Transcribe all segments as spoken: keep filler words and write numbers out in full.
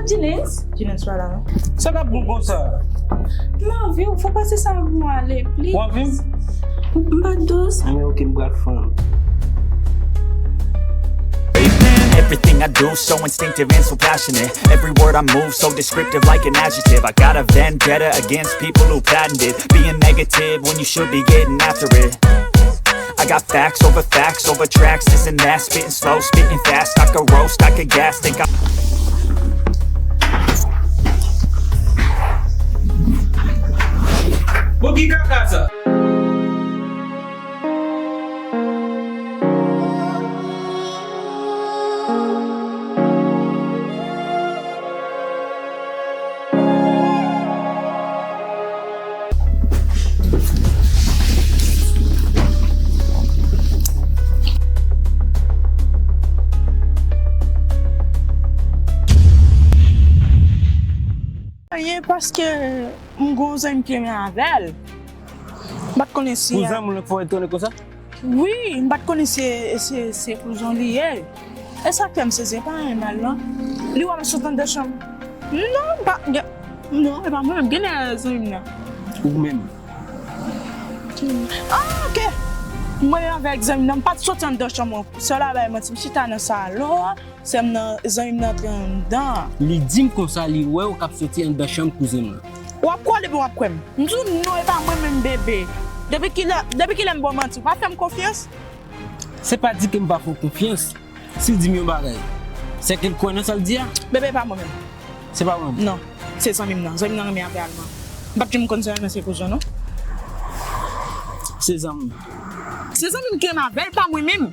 Jilens? Jilens pa la, non. Sa k ap bon konsa? M anvi w, fò pase sa pou mwen ale, please. W anvi m? M pa dous. Men ok, m pral fann. Everything I do so instinctive and so passionate. Every word I move so descriptive like an adjective. I got a vendetta against people who patented being negative when you should be getting after it. I got facts over facts over tracks, this and that. Spitting slow, spitting fast. I could roast, I could gas. Think I Bon, ki kaka sa? Anyen, paske m gon zanmi m ki renmen avè l. M pa t konnen si... Kouzen moun nan k fè w etone konsa? Wi, m pa t konnen se, se, se kouzon li ye. E sa k fè m sezi, e pa anyen mal, non. Li wè m sot anndan chanm. Non, m pa, gen, non, e pa mwen menm, gen lè zanmi m nan. Ou menm? Ah, ok. Mwen menm avèk zanmi m nan, m pa t soti anndan chanm mwen. Sè la bay manti, m chita nan salon an, sè m nan, zanmi m nan antre anndan. Li di m konsa, li wè w k ap soti anndan chanm kouzen m nan. W ap kwè w depi w ap kwè m. M di w non, e pa mwen menm, bebe. Depi kilè, depi kilè m ba w manti? W pa fè m konfyans? Se pa di ke m pa fè w konfyans. Si l di m yon bagay, se ke l kwè nan sa l di a? Bebe, e pa mwen menm. Se pa mwen menm? Non. Se zanmi m nan. Zanmi m nan renmen avè Alman. M pa t janm konn zanmi m nan se kouzon, non. Se zanmi m. Se zanmi m ki renmen avè l, pa mwen menm.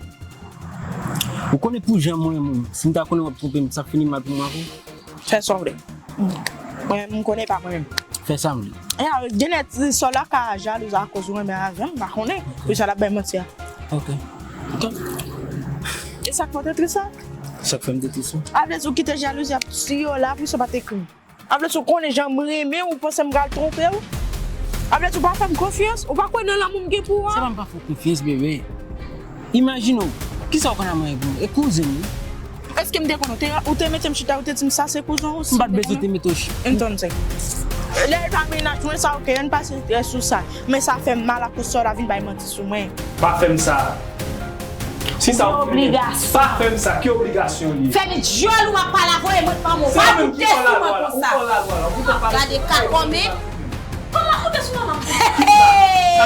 Ou konnen pou jan mwen menm, si m ta konnen w ap twonpe m, sa fini mal pou mwen avè w. Fè sa w vle. Mwen, m konnen pa mwen menm. Fè sa m vle. Ya, genlè sè w la ka jalouz akoz ou renmen avè m, m pa konnen. Pou sa l ap bay manti a. Ok. E sa k fè w te tris la? Sa k fè m te tris la? A vle di w kite jalouzi ap tiye w la, pou sa w pa t ekri m. A vle di w konnen jan m renmen w, ou panse m pral twonpe w? A vle di w pa fè m konfyans? Ou pa kwè nan lanmou m gen pou ou a? Se pa m pa fè w konfyans, bebe. Imajine w, kisa w konn ap manyen pou mwen? E kouzen m wi. Èske m te konn ou te, ou te mete m chita, ou te di m sa se kouzen w? M pa t bezwen te mete w chita. M tann se. Lè l pa mennaj mwen sa, ok, ann pase sou sa. Men sa fè m mal akoz sè w la vin bay manti sou mwen. Pa fè m sa. Si sa ou fè m, pa fè m sa. Ki obligasyon li ye? Fèmen dyòl ou, m ap pale avè w e mwen k manman w. W ap moute sou mwen konsa. Gade kakòmen. Kòman moute sou manman m? Hey!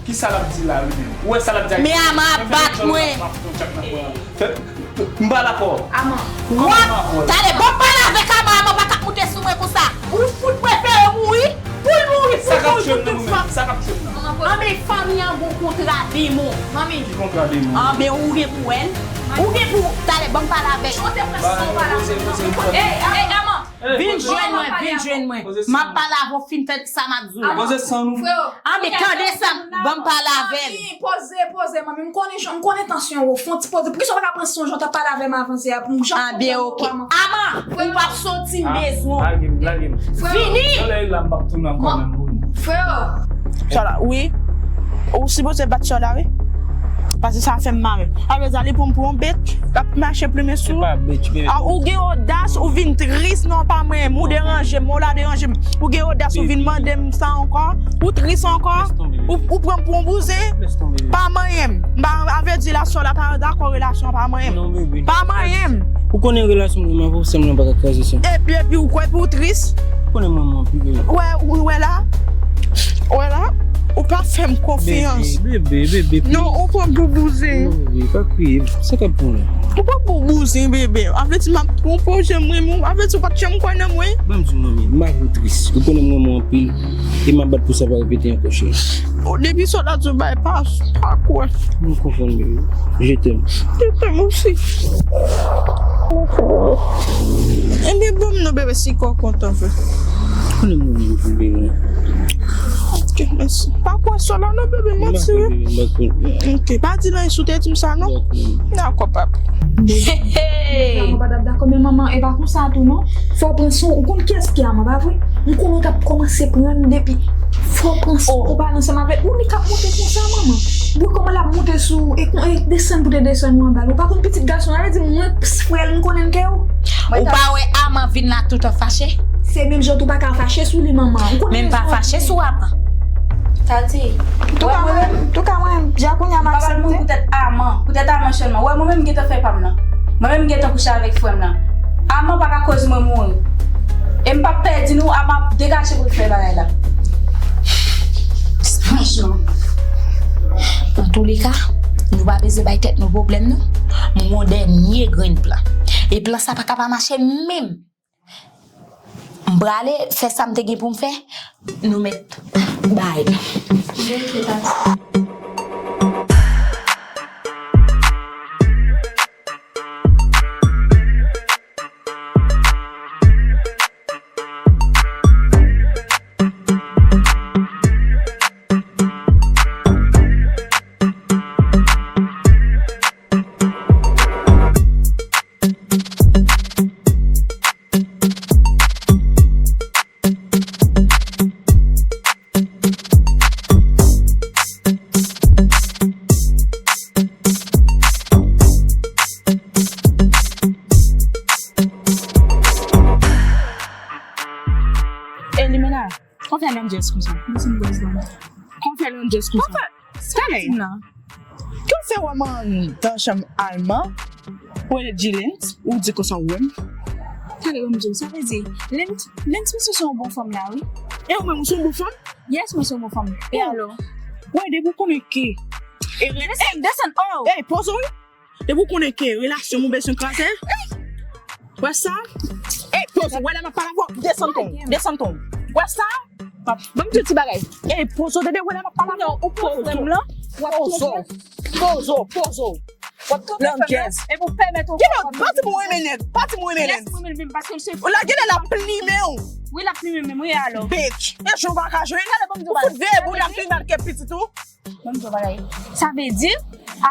Kisa l ap di la, wi menm? Ou wè sa l ap di a? Men Ama ap bat mwen. Fè, m pa dakò. Aman. W ap, talè, ban m pale avèk Ama, Ama pa ka ap moute sou mwen konsa. Ou fout prefere mouri, pou l mouri, pou l mouri, pou l mouri. Sa k ap tchwe m nan, manmi? Sa k ap tchwe m nan? Anben, fanmi an gon kontra demon. Manmi. Ki kontra demon? Anben, ou gen pou wè l. Ou gen pou, talè, ban m pale avèk. Ou te pran san w pale avèk mwen. Ey, ey, Ama. Vin jwenn mwen, vin jwenn mwen. M ap pale avè w, fin tande sa m ap di w. Poze san nou. Anben, tande sa, ban m pale avè l. Manmi, poze, poze, manmi. M konnen jan, m konnen tansyon w wo. Fè yon ti poze. Poukisa w pa ka pran san w jan w t ap pale avè m avan yè a pou m jan konprann ou kòman? Anben, ok. Ama, ou p ap soti, m bezwen w. Lage m, lage m. Vini! Talè la, m p ap tounen ankò menm pou nou. Freo! Sè w la, wi. Ou sipoze bat sè w la, wi. Paske sa fè m mare. Apre sa, li pran m pou yon bitch k ap mache plimen sou. Se pa bitch, bebe. A, ou gen odas, ou vin tris, non, pa mwen, ou deranje m, ou la deranje m. Ou gen odas, ou vin mande m sa ankò, ou tris ankò, ou, ou pran m pou yon bouzen. Pa manyen m. M pa, a vle di la, sè w la pa dakò relasyon an, pa manyen m. Non, bebe. Pa manyen m. Ou konnen relasyon mwen avè w, sè m nan pa ka kraze sa. Epi, epi ou kwè pou w tris? Ou konnen mwen, mwen anpil, bebe. Wè, ou wè la? Wè la? Ou pa fè m konfyans. Bebe, bebe, bebe, please. Non, ou pran m pou bouzen. Non, bebe, pa kriye. Sa k ap pran la? Ou pran m pou bouzen, bebe. A vle di m ap twonpe w, jan mwen menm. A vle di ou pa t janm kwè nan mwen. Ban m di w, manmi, m avè w tris. Ou konnen mwen, mwen anpil. E m ap bat pou sa pa repete ankò, cheri. Depi sè w la di w bay pa, pa kwè. M konprann, bebe. Je t'aime. Je t'aime aussi. Ebyen, ban m non, bebe, si kò w kontan vre. Konnen mwen, mwen, bebe. Ok, mèsi. Pa kwè sè w la non, bebe, manti wi. Ok, pa di l anyen si w te di m sa non. Dakò, papa. Hey, hey. Manman pa t ap dakò, men manman, e pa konsa tou non. Fò w pran san w, ou konn kiyès ki Ama, pa vre? M konnen w t ap kòmanse pran depi. Fò w pran san w, ou pale ansanm avè l. Ou li k ap monte konsa, manman. Ou wè kòman l ap monte sou ou, e kon, e desann pou te desann ou anba l. Ou pa konn pitit gason, sa vle di mwen, frè l, m konnen l ke ou. Ou pa wè Aman vin la tout an fache? Se menm jan tou pa ka fache sou li, manman. Ou konn rezon an. Men m pa fache sou Aman. Tati. Antouka, mwen menm, antouka, mwen menm, ja kounye a m aksepte. Poutèt Aman, poutèt Aman sèlman. Wè, mwen menm, m gentan fè pa m nan. Mwen menm, m gentan kouche avèk frè m nan. Aman pa ka koz mwen mouri. E m p ap pèdi nou, Aman ap degaje pou l fè bagay la. Franchman. Antouleka, nou pa bezwen bay tèt nou pwoblèm, non. M gon dènye grenn plan. E plan sa pa ka pa mache menm. M prale fè sa m te gen pou m fè. Nou mèt bay. Ey, Limena, kòman fè lè yon jès konsa? Mwen se yon bwèz la. Kòman fè lè yon jès konsa? Kòman fè? Sa vle di m la. Kòman fè wè m anndan chanm Alma? Ou rele Jilens, ou di konsa ou wè m? Tande, ban m di w, sa vle di, Lens, Lens, misye se yon bon fanm la, wi. E ou menm, ou se yon bon fanm? Yes, mwen se yon bon fanm. E alò? Wè, depi ou konnen ke. E desann, desann, oh! Ey, poze w, wi. Depi ou konnen ke relasyon m ou bezwen kraze. Wè sa? Ey, poze w, wè lè m ap pale avè w, desann ton, desann ton. Wè sa? Ban m di w ti bagay. Ey, poze w, tande, wè lè m ap pale avè w. Ou pran frè m lan, w ap touye. Poze w, poze w. W ap touye frè m lan, epi w pèmèt yon... Kidonk, pa di m ou renmen Lens, pa di m ou renmen Lens. Yes, mwen menm, paske l se... Ou la genlè l ap plimen w. Wi, l ap plimen menm, wi, alò. Bitch. E jan w pa ka jwe. Ou fout veye boul la plimen l ke pitit ou. Ban m di w bagay. Sa vle di,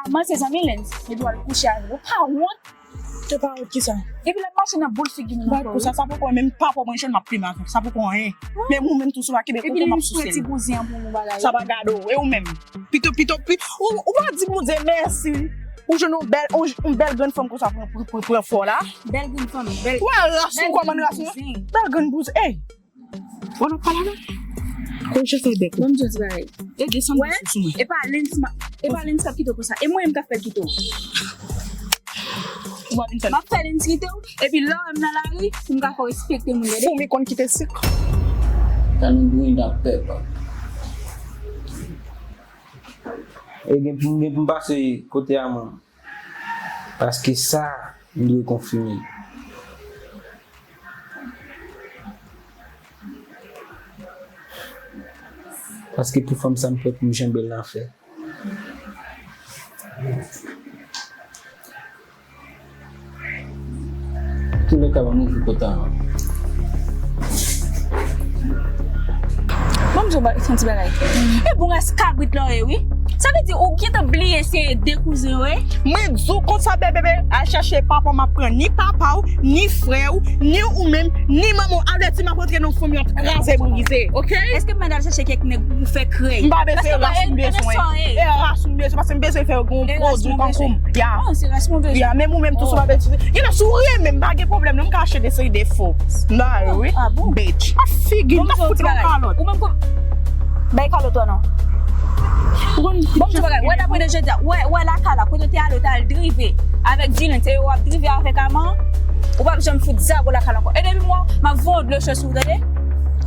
Aman se zanmi Lens. Epi w al kouche avè l. Ou pa wont? Te pa wont kisa? Epi l ap mache nan boul figi moun ankò, wi. Sa poko menm pa pwòp mwen jwenn m ap plimen avè l. Sa poko anyen. Men ou menm tou si w pa kenbe koko m ap souse l. Epi l sou ti bouzen an pou yon bagay. Sa pa gade w. E ou menm? Pito, pito, pi-, ou, ou pa di Bondye mèsi. Ou jwenn yon bèl, yon, yon bèl grenn fanm konsa pou, pou, pou pran fò la. Bèl grenn fanm, bèl, wè ras ou, kòman ras ou? Bèl grenn bouzen. Ey! Ou nan pale avè m? Kòm chèf fè bèk ou. Ban m di w ti bagay. E desann sou mwen. E pa Lens ma-, e pa Lens k ap kite w konsa. E mwen menm k ap fè l kite w. Ou pa vin fè l. M ap fè Lens kite w. Epi lè w wè m nan lari, pou m ka fè w respekte moun, tande? Foumi konn kite sik. Tan nou dwe nan pèp. E gen pou, gen pou m pase kote a mwen. Paske sa, m dwe konfime. Paske pou fanm sa, m prè pou m janbe l nan fè. Toulèka, ban m ouvri pòt la. Ban m di w ba-, yon ti bagay. E bon ras kabrit la w ye, wi. Sa vle di ou gentan bliye se de kouzen yo ye? Mwen di w konsa, bebe, al chèche papa w, m ap pran ni papa w, ni frè w, ni ou menm, ni manman w. Avèti m ap rantre nan fanmi w ap kraze brize, oke? Èske m mande al chèche kèk nèg pou fè krèy? M pa bezwen ras m bezwen. E ras m bezwen, paske m bezwen fè yo gen yon pwodui tankou m. Ya. Oh, se ras mwen bezwen. Ya, menm ou menm tou, si w pa bezwen. Gen lè si w renmen m, m pa gen pwoblèm, non, m ka achte de seri defo. M ba yo, wi. Ah bon? Bitch. A figi, m ta fout nan kalòt. Ou menm ko-, bay kalòt ou non. Bon, m di bagay, wè, daprè de jodi a, wè, wè lakay la, kote w te ale, w te al drive avèk Jilens, e w ap drive avèk Aman, ou p ap janm fout zago lakay la ankò. E depi m wè w, m ap voye w dlo cho sou ou, tande?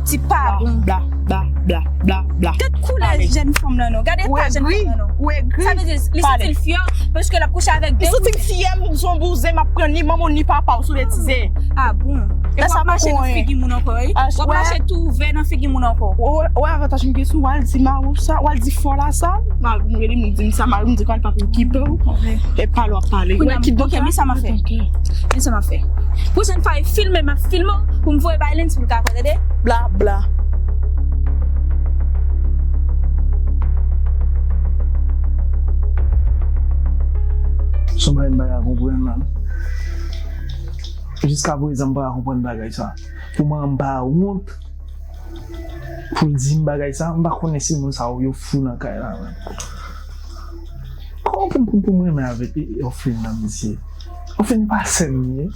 Ti pa bon. Bla, bla, bla, bla, bla. Gad koulè jèn fanm lan non. Gad eta jèn fanm lan non. Ou egri. Sa vle di, li santi l fyè, paske l ap kouche avèk de moun. Li santi l fyè, m son bouzen, m ap pran ni manman w, ni papa w sou betize. Ah bon. E w ap mache nan figi moun ankò, wi. W ap mache tou ouvè nan figi moun ankò. Ou wè avantaj m gen sou w, w al di mari w sa, w al di fò la sa. Mari m rele m, li di m sa, mari m di kwa l pa pou okipe w. E pale w ap pale. Wè ki donk, men sa m ap fè. Men sa m ap fè. Pwochèn fwa, e filme, m ap filme w pou m voye bay Lens pou l ka kwè, tande? Bla, bla. Son bagay m pa ka konprann la. Jiska prezan, m pa ka konprann bagay sa. Pou mwen, m pa wont pou l di m bagay sa. M pa konnen si moun sa yo, yo fou nan kay la menm. Kòman pou, pou, pou m renmen avèk Oflin nan, mesye? Oflin pa sè m li ye.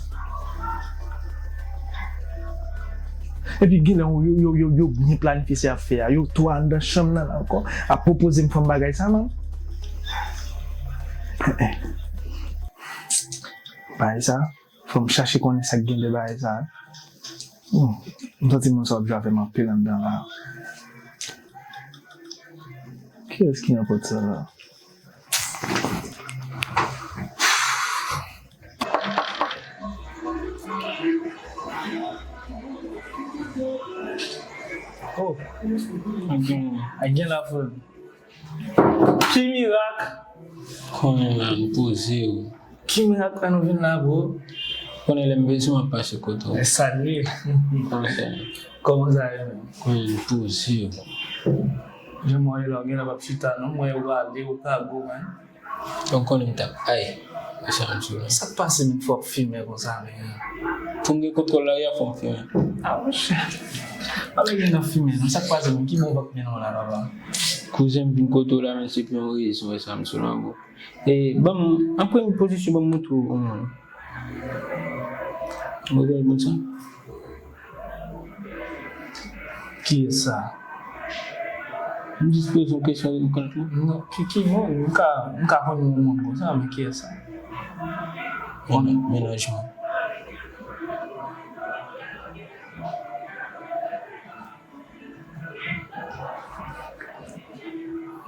Epi genlè yo, yo, yo, yo byen planifye sa y ap fè a. Yo tou anndan chanm nan la ankò, ap pwopoze m fanm bagay sa, non. Bagay sa, fò m chache konnen sa k gen dèyè bagay sa. Hmm, m santi moun sa ap jwe avè m anpil anndan la. Kiyès ki nan pòt sa la? Oh, ak gen, ak gen la frè m. Ki mirak! Konnen la, nou poze wi. Ki mirak fè nou vin la, bro? Konnen lè m bezwen w, m ap pase kote w. E sa l ye. Kòman sa ye menm? Konnen nou poze wi. Jan m wè la, w genlè p ap chita non, m wè w ale, w kago, man. Donk konnen m t ap ay. Sa m sou la. Sa k pase menm fò w ap fimen konsa menm? Pou m gen kontwòl lari a, fò m fimen. Ah, monchè. Pa gen nan fimen non. Sa k pase menm? Ki bon w p ap fimen non la, papa? Kouzen m vin kote w la, men se pou yon rezon, e sa m sou la, bro. E, ban m, an premye pozisyon, ban m montre w yon moun. Ou wè moun sa? Kiyès sa? M jis poze yon kesyon, ou konn li? Non, ki, ki moun? M ka, m ka konn yon moun konsa, men kiyès sa? Mennaj, mennaj mwen.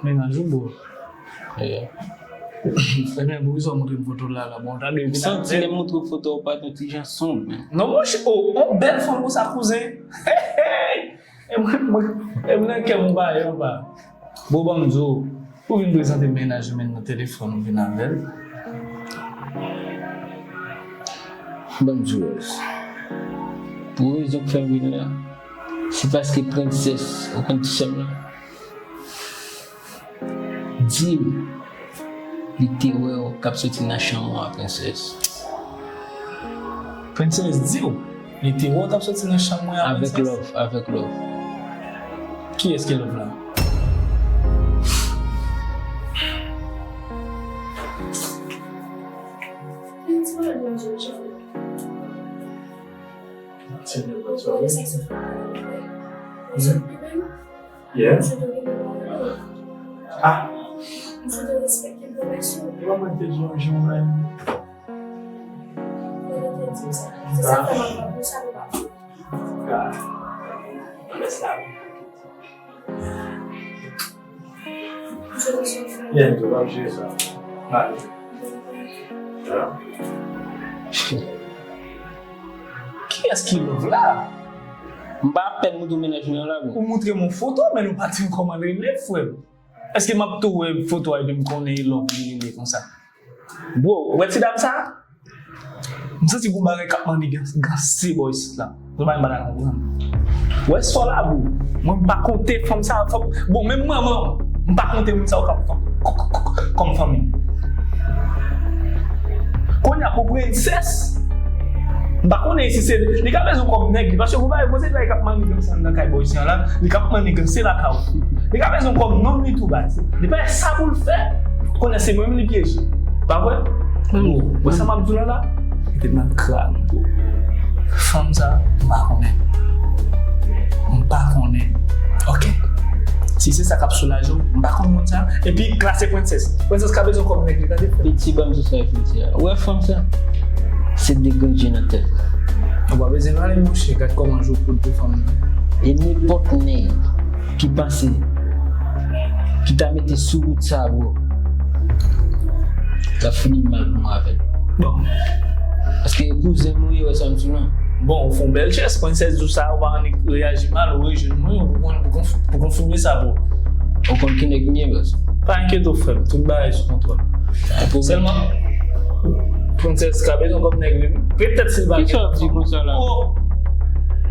Mennaj ou, bro? Yeah. Ebyen, poukisa w montre m foto l la, la? Bon, ta dwe vin avè l. Santi lè m montre w foto, w pa t yon ti jan sonb, men. Non, monchè, oh, yon bèl fanm konsa, kouzen. Hey, hey! E mwen, mwen, e mwen nan kè m, ou pa, ou pa. Bon, ban m di w, ou vin prezante mennaj ou menm nan telefòn, ou vin avè l. Ban m di w, Rose. Pou rezon k fè m vin la, se paske Prensès, ou konn ti sè m nan, di m li te wè w k ap soti nan chanm ou a, Prensès. Prensès di w li te wè w t ap soti nan chanm mwen a, Prensès? Avèk Love, avèk Love. Kiyès ki Love la? Yeah. Ah. Li pa mande yon jou mwen. Ah. Ah. Yeah, nou pa jere sa. Male. Yeah. Kiyès ki Love la? M pa apèn montre w mennaj mwen an la, bro. Ou montre m yon foto, men nou pa di m kòman l rele, frè m. Èske m ap tou wè foto a epi m konnen e Love li rele konsa? Bro, ou wè ti dam sa? M santi gon bagay k ap maniganse bò isit la. Gon bagay m pa ta konprann. Ou wè sa w la, bro? Mwen m pa konte fanm sa, fanm, bon, menm manman m, m pa konte moun sa yo kòm fanm, kòm fanmi. Kounye a pou Prensès, m pa konnen si se, li ka bezwen kòm nèg li, paske gon bagay, gon seri bagay k ap maniganse anndan kay bò isit an la, li k ap maniganse lakay ou. Li ka bezwen kòm nonm li tou baz. Li pa wè sa pou l fè. Kounye a se mwen menm li pyeje. Pa vre? Ou wè sa m ap di w la la? Li te nan kran, bro. Fanm sa, m pa konnen. M pa konnen. Ok. Si se sa k ap soulaje w, m pa konn moun sa. Epi, klase Prensès. Prensès ka bezwen kòm nèg li, tande, frè. Piti, ban m di sa ki di a. Ou wè fanm sa? Se degrenje nan tèt. Ou pa bezwen pale, monchè. Gad kòman je w poud pou fanm nan. E nenpòt nèg ki panse, ki ta mete sou wout sa, bro, l ap fini mal pou mwen avè l. Bon. Paske kouzen m ou ye, wè sa m sou lan. Bon, ou fè yon bèl jès, Prensès di w sa, ou pa annik reyaji mal, ou rejwenn mwen, ou konn, pou konf-, pou konfime sa, bro. Ou konn ki nèg m ye, bro. Pa enkyete w, frè m, tout bagay sou kontwòl. Pa gen pwoblèm. Sèlman, Prensès ka bezwen kòm nèg li. Petèt si l pa gen. Kisa w ap di konsa la? Oh!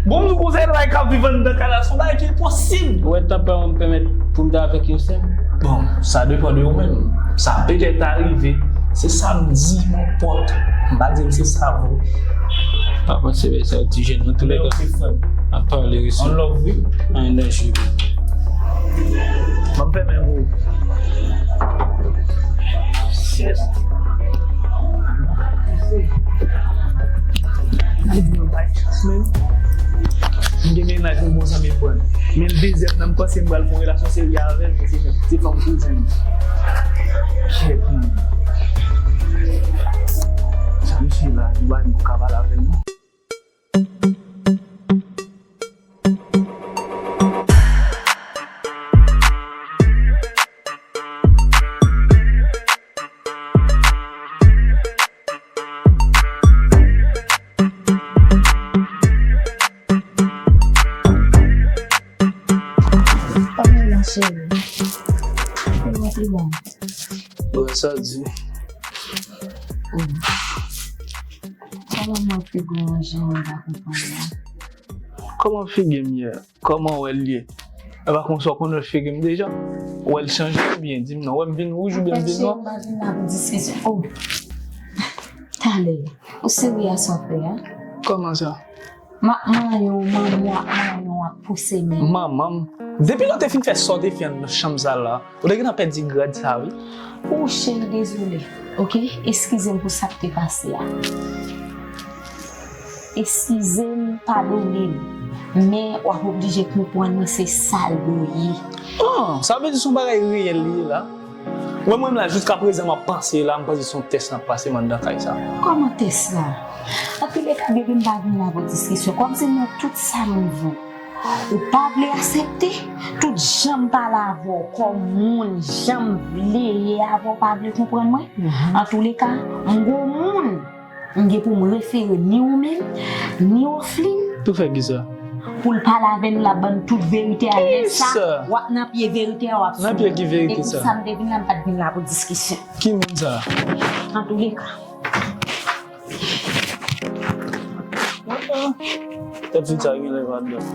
Bon, m di w konsa, e bagay k ap viv anndan kay la, se yon bagay ki enposib. Ou wè, tanpè w pèmèt pou m ta avèk yon sè m? Bon, sa depann de ou menm. Sa petèt arive. Se sa m di, mon pòt. M pa di l se sa vre. Pa panse bay sa, ti jèn. Antouka, ap pale, respè. On love, wi. An danje, wi. Ban m fèmen pou ou. Yes. Li di mwen bay chans, men. M gen men Zanmi m pran. Men dezyèm nan, m panse m pral fè yon relasyon serye avè l, men se, se fanm kouzen m. Kèt, man. Sa misye la, nou pa menm ka pale avè l, non. Kòman w ye la, cheri? Kòman w ye la? Wè, sa di. Oh. Kòman mwen figi w jan m pa konprann la? Kòman figi m ye? Kòman w wè l ye? E pa konsa w konn wè figi m deja? W wè l chanje oubyen? Di m non. W wè m vin wouj oubyen m vin nwa? Anfèt, cheri, m pa vin la pou diskisyon. Oh! Talè, ou serye a sa w fè a? Kòman sa? M ap manyen w, manman w ap manyen w, ap pouse men. Manman m? Depi lè w te fin fè sa w te fè anndan chanm sa la, ou te gentan pèdi grad sa, wi. Oh, cheri, dezole. Oke? Eskize m pou sa k te pase a. Eskize m, padone m. Men w ap oblije konprann mwen se sa l dwe ye. Ah, sa vle di se yon bagay reyèl li ye la? Mwen, mwen la, jiska prezan, m ap panse la, m panse se yon tès n ap pase m anndan kay sa. Kòman tès la? Antouleka, baby, m pa vin la pou diskisyon. Kòm se nan tout sa m di w, ou pa vle aksepte, tout jan m pale avè w kòm moun, jan m vle ye avè w, pa vle konprann mwen. Antouleka, m gon moun. M gen pou m refere ni ou menm, ni Oflin. Pou fè kisa? Pou l pale avè nou, l ap ban n tout verite a. Lè sa, w ap nan pye verite a, w ap swiv. Nan pye ki verite sa? E pou sa m te vin la, m pa t vin la pou diskisyon. Ki moun sa? Antouleka. Tèt fi sa genlè pa dòt.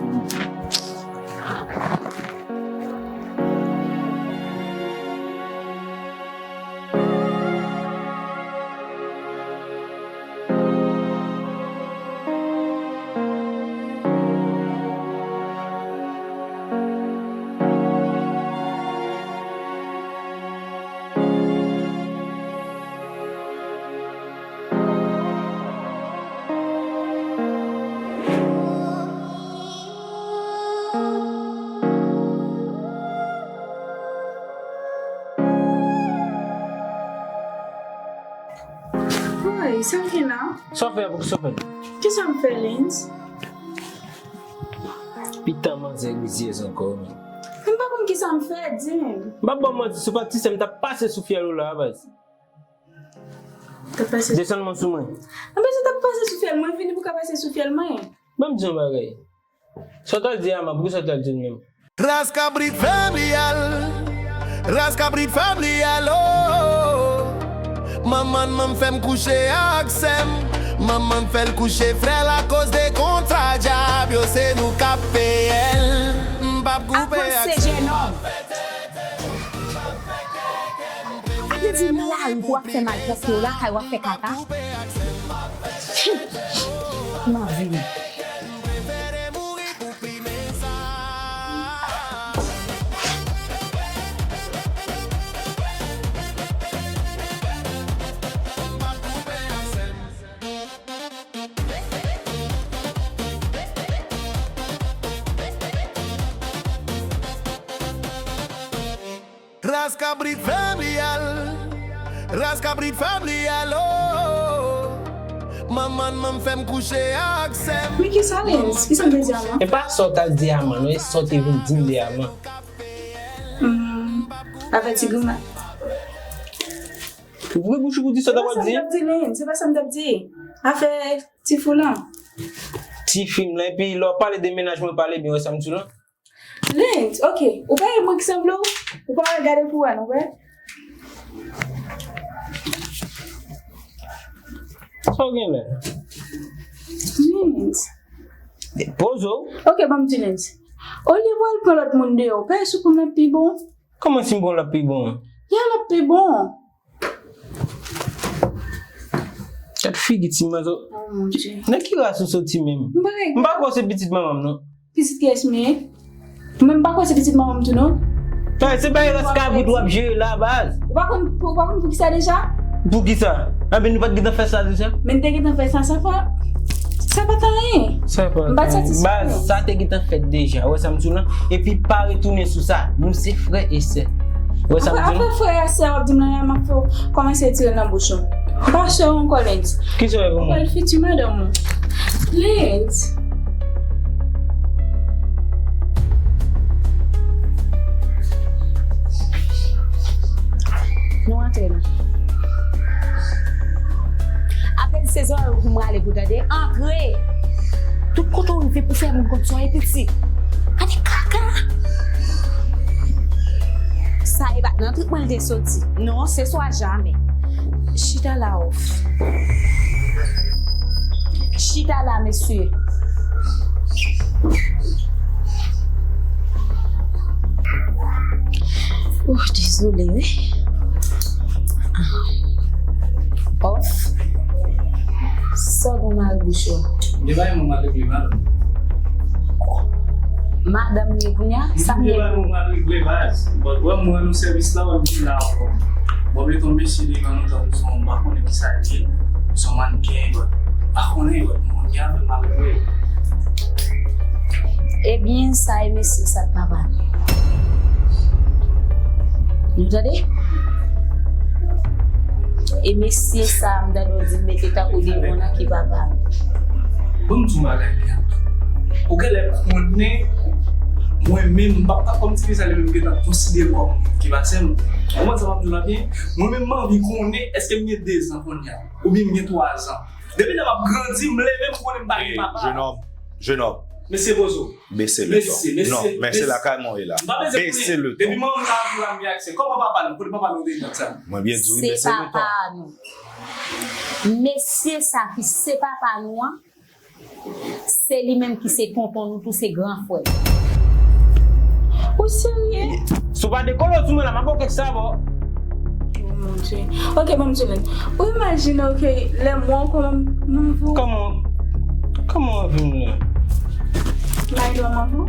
Woy, sa w gen la? Sa w fè a, poukisa w fè l? Kisa m fè, Lens? Pita manzè rizyèz ankò, men. M pa konn kisa m fè, di m. M p ap ba w manti, si w pa t ti sè m, m t ap pase sou fyèl ou la, baz. T ap pase. Desann men w sou mwen. Anben, si w t ap pase sou fyèl mwen, vini pou w ka pase sou fyèl mwen. Ban m di w yon bagay. Sa w t al di a man, poukisa w t al di l menm? Ras kabrit fè m li al. Ras kabrit fè m li al, oh. Manman m fè m kouche ak sè m. Manman m fè l kouche frè l akoz de kontra djab yo, se nou k ap peye l. M p ap koupe ak sè m. Akoz se jennonm. Ou pa te di nan lari pou w ap fè malpwòpte, w lakay w ap fè kaka. Hum! Nan vi m. Ras kabrit fè m li al. Ras kabrit fè m li al, oh. Manman m fè m kouche ak sè m. Men kisa, Lens? Kisa m te di a man? E pa sa w t al di a man, non, e sa w te vin di m de a man. Hmm, avèti granma. Ouvri bouch ou pou di sa w ta pral di. Se pa sa m t ap di, Lens. Se pa sa m t ap di. Afè ti fou lan. Ti fi m lan, epi lè w pale de mennaj mwen, pale byen, wè sa m di w lan. Lens, ok. Ou pa wè mwen ki sanble w? Ou pa wè gade pou wè, non, wè? Sa w gen la? Lens. Poze w. Ok, ban m di Lens. Olye pou al pran lòt moun deyò, peye sou pou m l ap pi bon. Kòman si m pran l ap pi bon? Ya, l ap pi bon. Gad figi ti manzè. Oh, mon Dieu. Nan ki ras ou soti menm? M pa kwè se pitit manman m, non. Pitit kiyès m ye? Mwen, m pa kwè se pitit manman m tou, non. Sa se pa ras kabrit w ap jere la, baz. Ou pa konn, ou pa konn poukisa deja? Poukisa? Anben, nou pa t gentan fè sa deja? Men n te gentan fè sa, sa pa, Sa pa t anyen. Sa pa t anyen. M pa t satisfè. Baz, sa te gentan fèt deja. Ou wè sa m di w lan? Epi pa retounen sou sa. Nou se frè e sè. Ou wè sa m di w lan? Apre frè a sè w ap di m lan, m ap fè w kòmanse tire nan bouch ou. M pa sè w ankò, Lens. Ki sa w fè pou mwen? Ou pral fiti madanm ou. Lens. Nou antre la. Apre se zòrèy ou pou m rale pou tande. Antre! Tout kote w rive pou fè moun konn sa w ye piti. Gade kaka! Sa e pa t nan trip mwen l te soti. Non, se swa jamè. Chita la, off. Chita la, mesye. Oh, dezole, wi. Off. Sa w gen mari bouch ou a? M te bay mwen mal regle, madanm. Madanm li ye kounye a? Sa m ye? M te bay mwen mal regle, baz. But wè, mwen nan sèvis la, wè, m vin la ankò. Bon, men ton mesye devan nou, tankou se yon, m pa konnen ki sa l ye. Se yon mannken, but m pa konnen, but mwen gen anpil mal regle. Ebyen, sa e mesye sa k papa nou. Nou tande? E mesye sa, m tande w di l mete tankou demon nan ki papa nou. Bon, m di w bagay byen. Ou genlè konnen, mwen menm, m p ap ta kòm ti mesye li menm gentan konsidere l kòm moun ki pase m. Ou konprann sa m ap di w la byen? Mwen menm, m anvi konnen èske m gen de zan kounye a, oubyen m gen twa zan. Depi lè m ap grandi, m leve, m konnen m pa gen papa. Jenòm, jenòm. Mesye Bozo. Bese le ton. Mesye, mesye, non, men se mesye. Lakay mwen w ye la. M pa bezwen konnen. Bese le ton. Depi manman m ta anvi la, m gen aksè. Kòman papa nou? Kote papa nou te nan sa? Mwen byen di w, bese le ton. Se papa nou. Mesye sa ki se papa nou an, se li menm ki se tonton nou tou, se gran frè. Ou serye? Si w pa dekole sou mwen la, m ap ba w kèk sabò. Oh mon Dieu. Ok, bon, m di nou. Ou imajine w ke lè m wè w kòman m anvi w? Kòman? Kòman w anvi m la? May dwa m anvi w?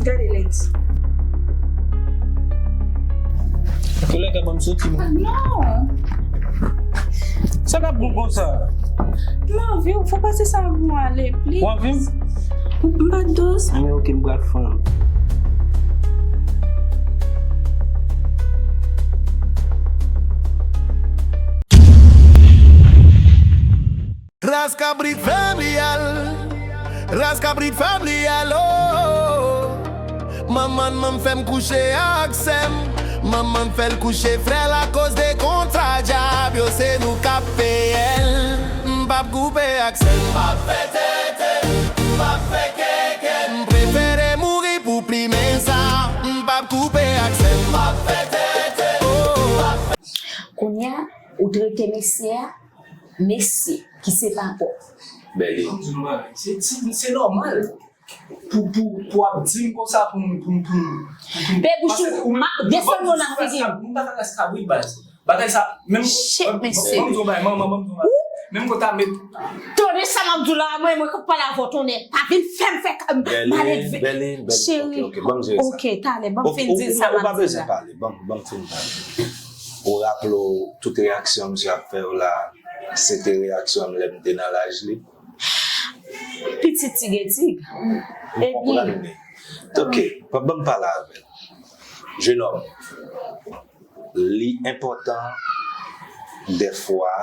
Gade Lens. Kolè ka ban m soti, non? Non. Sa k ap bon konsa? M anvi w, fò pase sa pou ale, please. W anvi m? M pa t dous. Men ok, m pral fann. Ras kabrit fè m li al. Ras kabrit fè m li al, oh. Manman m fè m kouche ak sè m. Manman m fè l kouche frè l akoz de kontra dyab yo, se nou k ap peye l. M p ap koupe ak sè m. M p ap fè tete, m p ap fè keke. M prefere mouri pou plimen sa. M p ap koupe ak sè m. M p ap fè tete, oh. M p ap fè. Kounye a, ou trete mesye a, mesye ki se papa w. Bèl. Fò m di nou bagay. Se ti, se nòmal pou, pou, pou ap di m konsa pou m, pou m, pou m, pou m. Pe bouch ou, ma, desann yo nan figi m. M pa ka ras kabrit, baz. Bagay sa, menm. Shit, mesye. Ban m di w bagay, manman, ban m di w bagay. Menm kon ta met. Tonnè sa m ap di w la, mwen, mwen k ap pale avè w, tonnè. Pa vin fè m fè k-, maledve. Bèlin, Bèlin, Bèlin. Cheri. Ok, ok, ban m jere sa. Ok, talè, ban m fin di sa m ap di w la. Ou pa bezwen pale, ban m, ban m fin pale. Ou raple w tout reyaksyon misye ap fè w la, se te reyaksyon m lè m te nan laj li. Pitit tig e tig. Ou konprann li. Ok, pa ban m pale avè l. Jenòm, li enpòtan dèfwa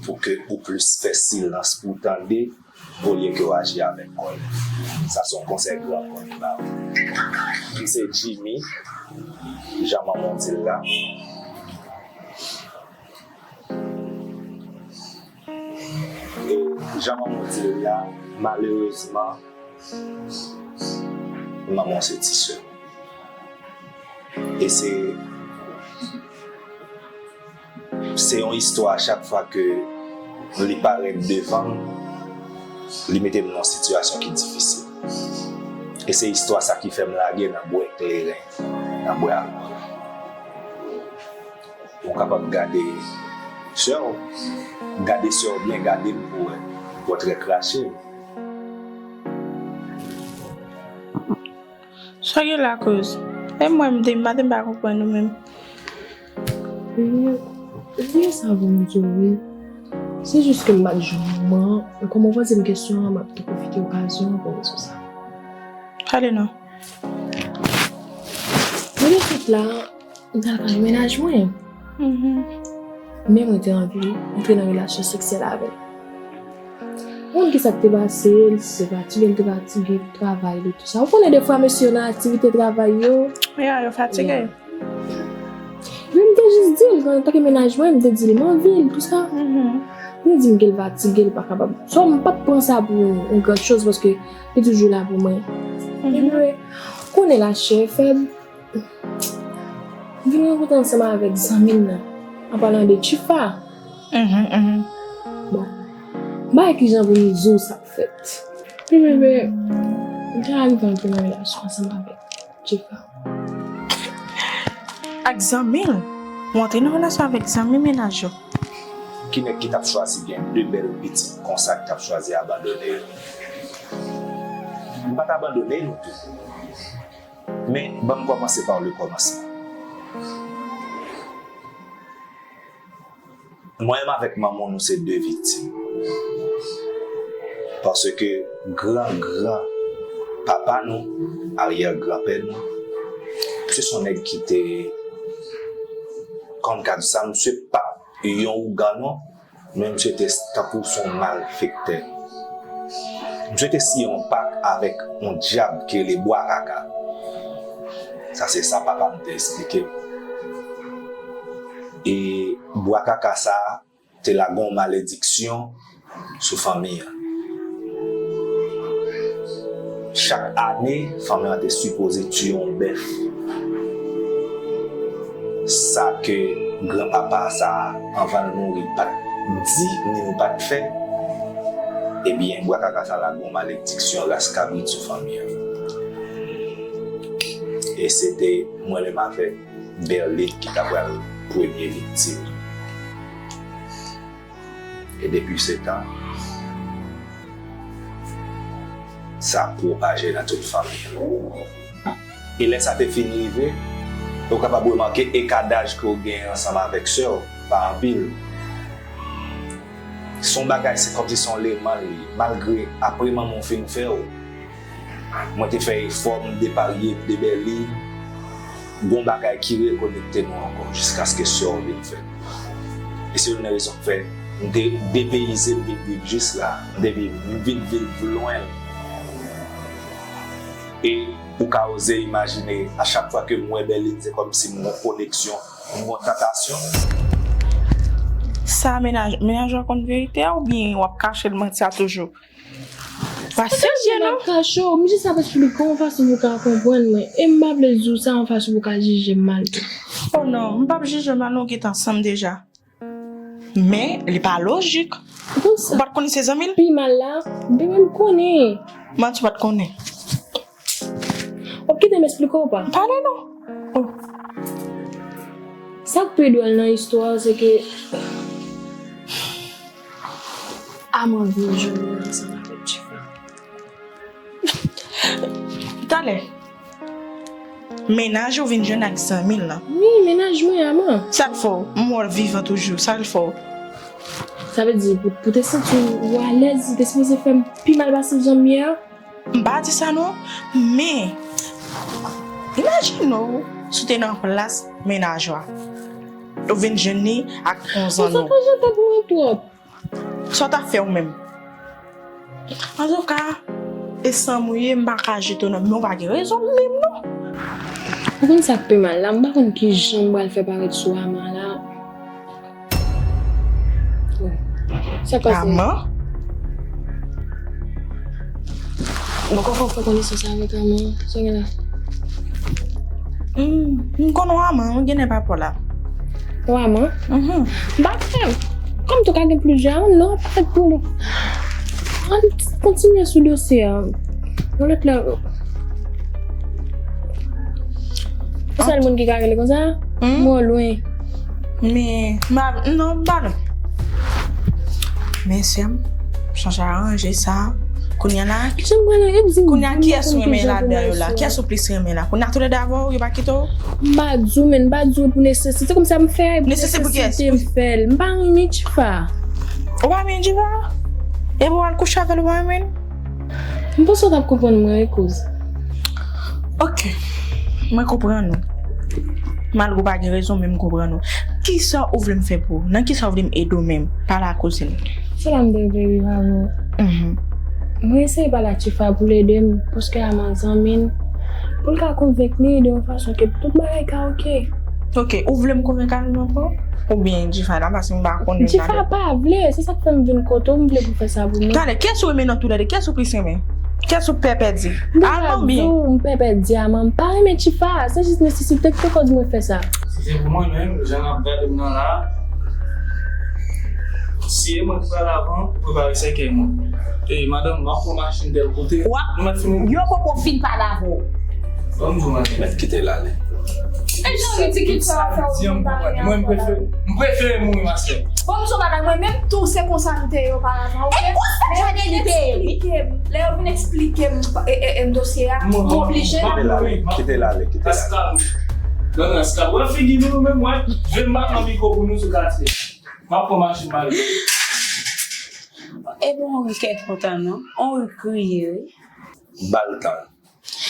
pou ke ou plis fè silans pou w tande olye ke w aji avèk kòlè. Sa se yon konsèy granmoun m ba w. M se Jimmy, jan manman w di l la. E jan manman w di l la, malerezman, manman w se ti sè m. E se, se yon istwa chak fwa ke li parèt devan m, li mete m nan yon sitiyasyon ki difisil. E se istwa sa ki fè m lage nan bwè kleren, nan bwè alkòl. Ou kapab gade sè w, gade sè w byen, gade l pou wè pòtrè krache l. Sa gen la koz? E mwen m te, m pa te pa konprann ou menm. Vye, vye sa bon Dye wi. Se jis ke m pa t jwenn moman an, e kòm ou poze m kesyon an, m ap tou pwofite okazyon an pou m di w sa. Pale non. Mwen gen tout la, m t al kay mennaj mwen. Mhm. Men mwen te anvi antre nan relasyon seksyèl avè l. Ou konn kisa k te pase, l te fatige, l te fatige, travay li, tou sa. Ou konnen defwa mesye yo nan aktivite travay yo. Ya, yo fatige. Ya. Men m te jis di l, antanke mennaj mwen, m te di l m anvi l, tou sa. Mhm. M te di m ke l fatige, l pa kapab. So, m pa t pran sa pou yon gran choz, paske li toujou la pou mwen. Mhm. Epi, konnen lachè fèb, m vin rankontre ansanm avèk zanmi m nan, an palan de Chifa. Mhm, mhm. Bon, m pa wè kijan pou m di w sa k fèt. Epi, bebe, m te arive antre nan relasyon ansanm avèk Chifa. Ak zanmi l? Ou antre nan relasyon avèk zanmi mennaj ou? Ki nèg ki t ap chwazi gen de bèl pitit konsa ki t ap chwazi abandone yo? M pa t abandone nou tou. Men, ban m kòmanse pa le kòmansman. Mwen menm avèk manman w, nou se de viktim. Paske gran gran papa nou, aryè granpè nou, se yon nèg ki te, kòm ka di sa, misye pa t yon ougan non, men misye te tankou se yon malfektè. Misye te siyen yon pak avèk yon dyab ki rele Bwa Kaka. Sa se sa papa m te eksplike m. E Bwa Kaka sa a te lage yon malediksyon sou fanmi an. Chak ane, fanmi an te sipoze tiye yon bèf. Sa ke granpapa sa a, anvan l mouri, pa t di, ni l pa t fè, ebyen, Bwa Kaka sa lage yon malediksyon ras kabrit sou fanmi an. E se te mwen menm avèk Berline ki ta pral premye viktim. E depi se tan, sa pwopaje nan tout fanmi an. E lè sa te fin rive, ou kapab remake eka daj ke w gen ansanm avèk sè w, pa anpil. Se yon bagay, se kòmsi se yon leman l ye. Malgre apre manman w fin fè w, mwen te fè efò, m deparye, m debèli, gon bagay ki rekonekte nou ankò jiskaske sè w vin fèt. E se youn nan rezon k fè m te depeyize, m vin viv jis la, m te vin, m vin viv lwen. E ou ka oze imajine, a chak fwa ke m wè Berline, se kòmsi m gon koneksyon, m gon tantasyon. Sa mennaj, mennaj w ap konn verite a oubyen w ap kache l manti a toujou? Pa serye non. M ap kache w, m jis ap esplike w yon fason pou w ka konprann mwen. E m pa vle di w sa yon fason pou w ka jije m mal tou. Oh non, m p ap jije w mal non, nou gentan ansanm deja. Men, li pa lojik. Ou konn sa. Ou pa t konnen se zanmi l? Pi mal la, m te menm konnen. Manti, ou pa t konnen. W ap kite m esplike w pa? Pale non. Oh. Sa k pi dwòl nan istwa a, se ke Aman vin jwenn mwen ansanm avèk Chifa. Talè, mennaj ou vin jwenn ak zanmi l lan? Wi, mennaj mwen, Aman. Sa l fè w? M wè w vivan toujou. Sa l fè w? Sa vle di, pou, pou te santi w alèz, li te sipoze fè m pi mal pase jan m ye a. M pa di sa non, men imajine w si w te nan plas mennaj ou a. Ou vin jwenn li ak yon zanmi w. Sa ka jan tèt mwen twòp. Sa w t ap fè w menm? Antouka, e zanmi w ye, m pa ka jete w non, men w pa gen rezon menm non. Ou konn sa k pi mal la, m pa konn kijan m pral fè parèt sou Aman la. Sa k pase? Aman? Mwen konn fè konesans avèk Aman. Sa gen la? Hmm, m konnen w Aman, mwen gen nèg pa w la. W Aman? Mhm. M pa kwè. Kòm tou ka gen plizyè, non, pa fèt pou li. Ann kontinye sou dosye a. Yon lòt lè. Ou sèl moun ki ka rele konsa? Hmm? Mwen lwen. Men, m pa, non, m pa non. Men sè m, chanje aranje sa. Kounye a la, kounye a kiyès ou renmen ladan yo la? Kiyès ou plis renmen la? Kounye a toulède avè w, yo pa kite w? M pa di w, men m pa di w pou nesesite. Se kòmsi m fè nesesite pou kiyès? M fè l. M pa renmen Chifa. Ou pa renmen Diva? Epi w al kouche avè l, ou pa renmen l? M panse w t ap konprann mwen, wi, kouz. Ok. Mwen konprann ou. Malgre w pa gen rezon, men m konprann ou. Kisa ou vle m fè pou ou? Nan kisa ou vle m ede w menm? Pale ak kouzin. Se la m te vle rive avè w. Mhm. Mwen eseye pale ak Tifa pou l ede m, paske a man zanmi l, pou l ka konvenk li de yon fason ke tout bagay ka ok. Ok, ou vle m konvenk Alon ankò? Oubyen Tifa la, paske m pa konnen. Tifa pa vle, se sa k fè m vin kote w, m vle pou w fè sa pou mwen. Talè, kiyès ou renmen nan toulède? Kiyès ou plis renmen? Kiyès ou pè pèdi? Alon oubyen? M pè pèdi a, man, m pa renmen Tifa, se jis nesesite k te koz mwen fè sa. Si se pou mwen menm, jan n ap gade m nan la, si e mwen ki pral avan, prepare sèkèy mwen. E madanm, m ap pran machin tèl kote. Wa, nou mèt fin. Yo poko fin pale avè w. Ban m di w, madanm. Mèt kite l ale. E jan ridikil sa w ap fè w vin pale avè w la. Mwen, m prefere, m prefere mouri, ma sè. Ban m di w, madanm, mwen menm tou, se konsa m te ye oparavan, oke? E konsa Janely te ye, wi. Lè yo vin eksplike m, e, e, e, dosye a, m oblije. Kite l ale, kite l ale, kite l ale. Raskal. Don Raskal. Wè figi nou, nou menm, wè. Jwe m pa pran mikwo pou nou sou katye. M ap pran machin m ale. E bon, Henri kè kontan, non? Henri kriye, wi. Ba l tan l.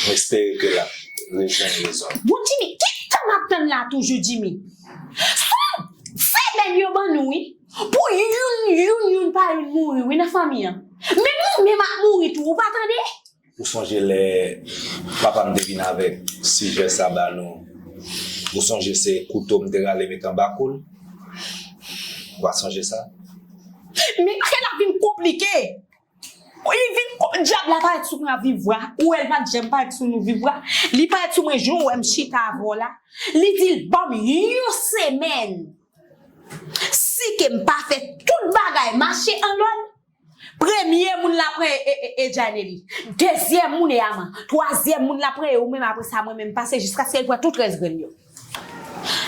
M espere ke l ap rejwenn rezon l. Bon, Jimmy, ki tan m ap tann la toujou, Jimmy? Se yon semèn yo ban nou, wi. Pou youn, youn, youn pa youn mouri, wi, nan fanmi an. Menm ou menm ap mouri tou, ou pa tande? Ou sonje lè papa m te vin avèk sijè sa ba nou? Ou sonje se kouto m te rale met anba kou l? Ou pa sonje sa? Men bagay la vin konplike. Li vin ko-, dyab la parèt sou mwen ap vivwa. Ou wè l pa t janm parèt sou nou vivwa. Li parèt sou mwen jan w wè m chita avè w la. Li di l ban m yon semèn. Si ke m pa fè tout bagay mache an lòd, premye moun l ap pran e, e, e, e Janely. Dezyèm moun e Aman. Twazyèm moun l ap pran e ou menm, apre sa mwen menm pase jiskaske l pran tout rès grenn yo.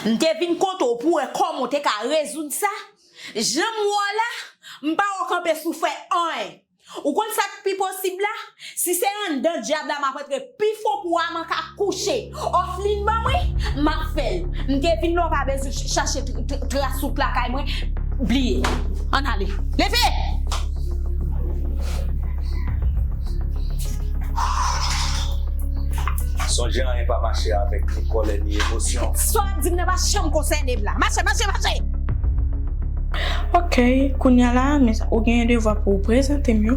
M te vin kote w pou wè kòman w te ka rezoud sa. Jan m wè w la, m pa wè w kanpe sou fè anyen. Ou konn sa k pi posib la? Si se anndan dyab la m ap rantre pi fon pou Aman ka kouche. Òf li n ban mwen, m ap fè l. M te vin la w pa bezwen ch-, chache tr-, tr-, tras wout lakay mwen. Bliye. Ann ale. Leve! Sonje anyen pa mache avèk ni kòlè ni emosyon. Sa w ap di m nan pa janm konsène m la. Mache, mache, mache! Ok, kounye a la, men sa, ou genyen devwa pou w prezante m yo.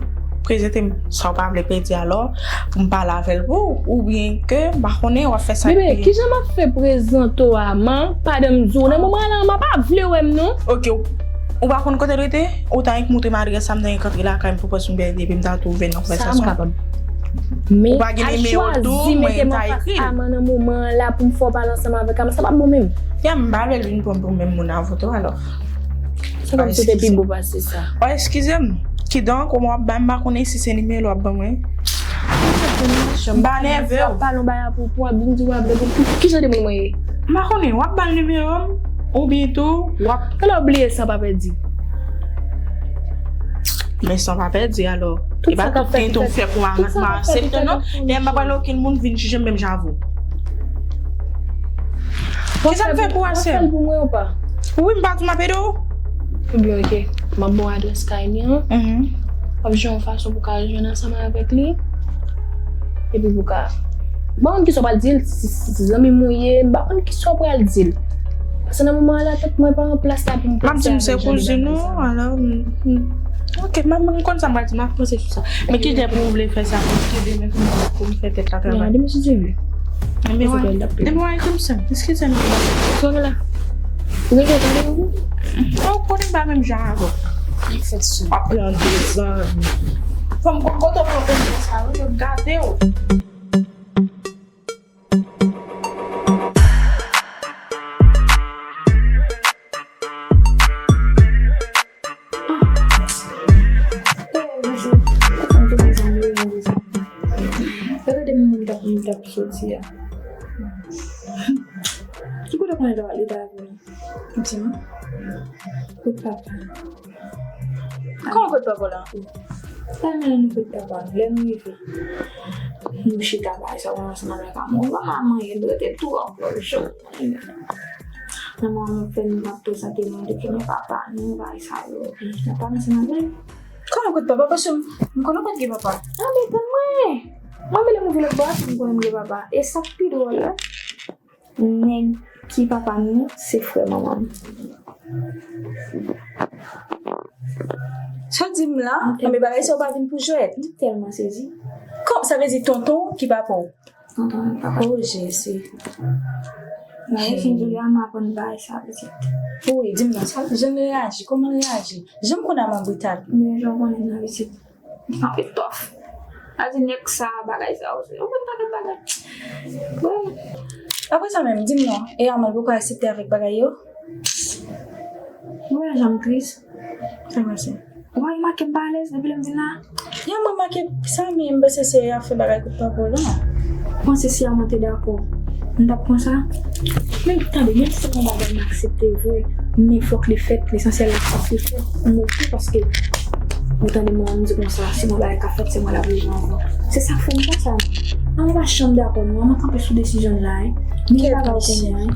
Prezante m sa w pa vle pèdi alò, pou m pale avè l pou ou, oubyen ke m pa konnen w ap fè sa. Bebe, kijan m ap fè prezante w a, man? Padan m di w, nan moman an la, m pa vle wè m non. Ok, ou, ou pa konn kote l rete? Ou ta renk montre m adrès la, m ta renk antre lakay m pou pran sou bèl epi m ta twouve nan konvèsasyon. Sa m kapab. Men al chwazi mete m anfas Aman nan moman an la pou m fè w pale ansanm avèk Aman, sa p ap bon menm. Ya, m pa vle l vin pran m pou menm moun avè w alò. Sa kòmsi te pi bon pase sa. Oh, eskize m. Kidonk, ou w ap ba m, m pa konnen si se nimero w ap ban mwen. M pa nève w. Pale yon bagay apwopo, w ap vin di w ap vle pou, pou ki jan de moun mwen ye? M pa konnen, w ap ba l nimero m, oubyen tou, w ap. Kè lè w bliye san pa pèdi. Men san pa pèdi, alò. E pa tout tan tou fè pou m aksepte, non. E m pa pral okenn moun vin jije m menm jan avè w. Kisa m fè pou asè? W ap fè l pou mwen ou pa? Wi, m pa di m ap ede w. Ebyen, ok. M ap ba w adrès kay li an. Mhm. W ap jwenn yon fason pou w ka jwenn ansanm avèk li. Epi pou w ka, m pa konn kisa w pral di l, si, si, si zanmi m ou ye, m pa konn kisa w pral di l. Paske nan moman an la, tèt mwen pa an plas la pou m panse avèk jan de bagay sa. M ap di m se kouzin ou, alò, m, m, ok, m, m konn sa m pral di, m ap panse sou sa. Men kilè pou w vle fè sa? Paske demen pou m, pou m fè tèt la travay. Non, demen si Dye vle. Depi w al, depi w al, eskize m. Sa w gen la? Ou gen kèk randevou? Ou konnen m pa menm jan avè w. Li fè sou. W ap pran de zan. Fò m konn kote w pran konfyans la, wi, yo gade w. Regade moun t ap, moun t ap soti a. Ki kote konnen li ta, li ta vini? Di m. Kot papa. Kòman kot papa w la? Sa mennen nou kot papa nou. Lè nou rive, nou chita bay sa w ansanm avèk Aman. Manman, manman, e dwete tou ankò jou. Manman mwen fè m ap prezante mwen depi men papa nou, bagay sa yo. Epi papa m se mwen menm. Kòman kote papa? Paske m, m konnen w pa t gen papa. Ah, men tann mwen. Mwen vle mouve lòt bò a pou m konnen m gen papa. E sa k pi dwòl la, nèg ki papa m nan, se frè manman m. Sa w di m la, anben bagay sa yo pa vin pou jwèt. M tèlman sezi. Kòm, sa vle di tonton ki papa w? Tonton, papa. Oh, Jezi. Bagay fin Julia, m aprann bagay sa pitit. Wi, di m non, sa, jan l reyaji, kòman l reyaji? Jan m konn Aman brital. Men jan w konnen nan pitit. Anpil tòf. A di nèg sa, bagay sa, ou se yon pakèt bagay. Bon. Apre sa menm, di m non, e Aman poko aksepte avèk bagay yo? Ou wè jan m tris? Sa pase? Ou pa remake m pa alèz depi lè m vin la? Ya, m remake sa, men m panse se afè bagay kout pa pou lan. Ou panse si Aman te dakò, m t ap pran sa? Men tande, menm si se yon bagay m aksepte vre, men fòk li fèt, lesansyèl la fòk li fèt, m oke, paske ou tande mwen, m di konsa, si yon bagay ka fèt, se mwen l ap rive anvan. Se sa k fè m konsa. Aman pa janm dakò non, Aman kanpe sou desizyon l la, wi. Men bagay ou konnen, wi.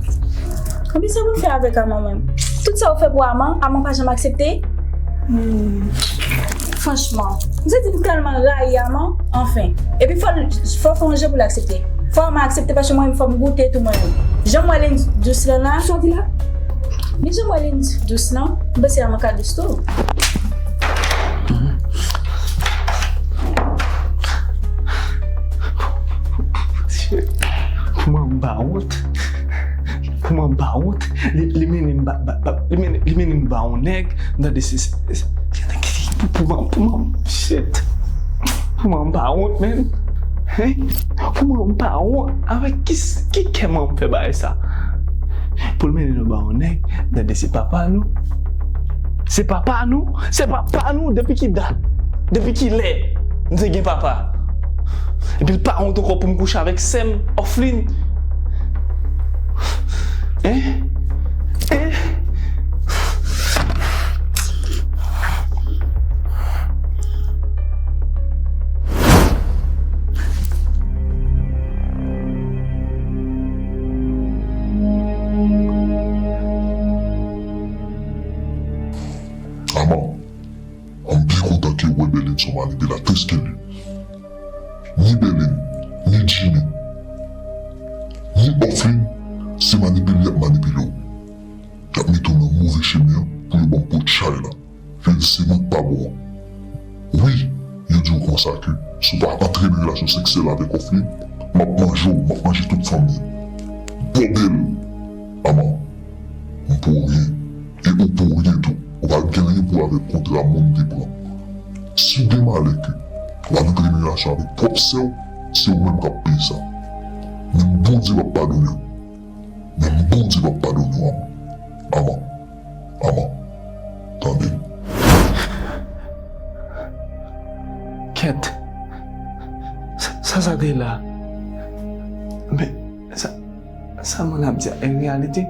Anben sa pou m fè avèk Aman menm? Tout sa ou fè pou Aman, Aman pa janm aksepte? Hmm. Franchman, m santi m tèlman rayi Aman, anfen. Epi fò l, fò fè yon jan pou l aksepte. Fò Aman aksepte paske mwen menm fò m goute tou mwen menm. Jan m wè li dous lan la. Sa w di la? Men jan m wè li dous lan, m panse Aman ka dous tou. Kòman m pa wont? Kòman m pa wont? Li, li mennen m ba, ba, ba, li mennen, li mennen m ba yon nèg, m tande se, se, se, pou, pou, pou, pou, shit. Kòman m pa wont, men? Hein? Kòman m pa wont? Avèk ki, ki kè m fè bagay sa? Pou l mennen nou ba yon nèg, m tande se papa nou. Se papa nou? Se papa nou? Depi ki dat? Depi ki lè m te gen papa? Epi l pa wont ankò pou m kouche avèk sè m, Oflin. Hein? Hein? Aman, m byen kontan ke w wè Bèlin se yon manipilatris ke li. Ni Bèlin, ni Jimmy, ni Oflin, se manipile y ap manipile w. Y ap mete w nan move chemen an pou yo ban w pot chay la. Fè l se mwen k pa bon an. Wi, yo di w konsa ke si w pa antre nan relasyon seksyèl avèk Oflin, m ap manje w, m ap manje tout fanmi an. Bòdèl! Aman, m pou w ryen. E ou pou w ryen tou. Ou pa gen anyen pou w avèk kontra moun te pran. Si w gen malè ke w al antre nan relasyon avèk pwòp sè w, se ou menm k ap peye sa. Menm Bondye p ap padone w. Menm Bondye p ap padone w, Aman. Aman. Aman. Tande m. Kèt. Sa, sa, sa te la. Men, sa, sa moun ap di a, e reyalite?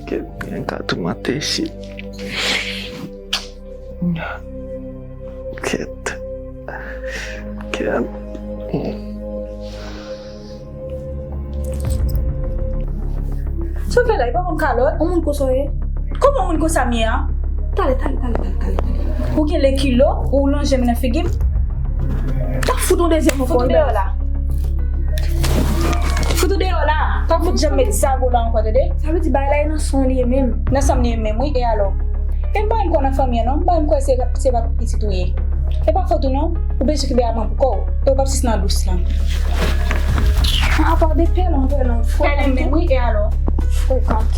Kèt, byen ka toumante, shit. Kèt. Kèt. Sa w fè la, e pa konn kalòt? Yon moun konsa w ye? Kòman yon moun konsa m ye a? Talè, talè, talè, talè, talè, talè. Ou gen le kilo, ou lonje men nan figi m. T ap fout yon dezyèm ankò. Fout ou deyò la. Fout ou deyò la. T ap fout janm met zago la ankò, tande? Sa vle di bagay la e nan san w li ye menm. Nan san m li ye menm, wi, e alò? E m pa menm kwè nan fanmi an non, m pa menm kwè se, se pa pitit ou ye. E pa fòt ou non, ou bezwen kenbe Aman pou kò w, e ou p ap sis nan dous lan. An, apa w de pèlen, pèlen, pèlen menm, wi, e alò? Frekant.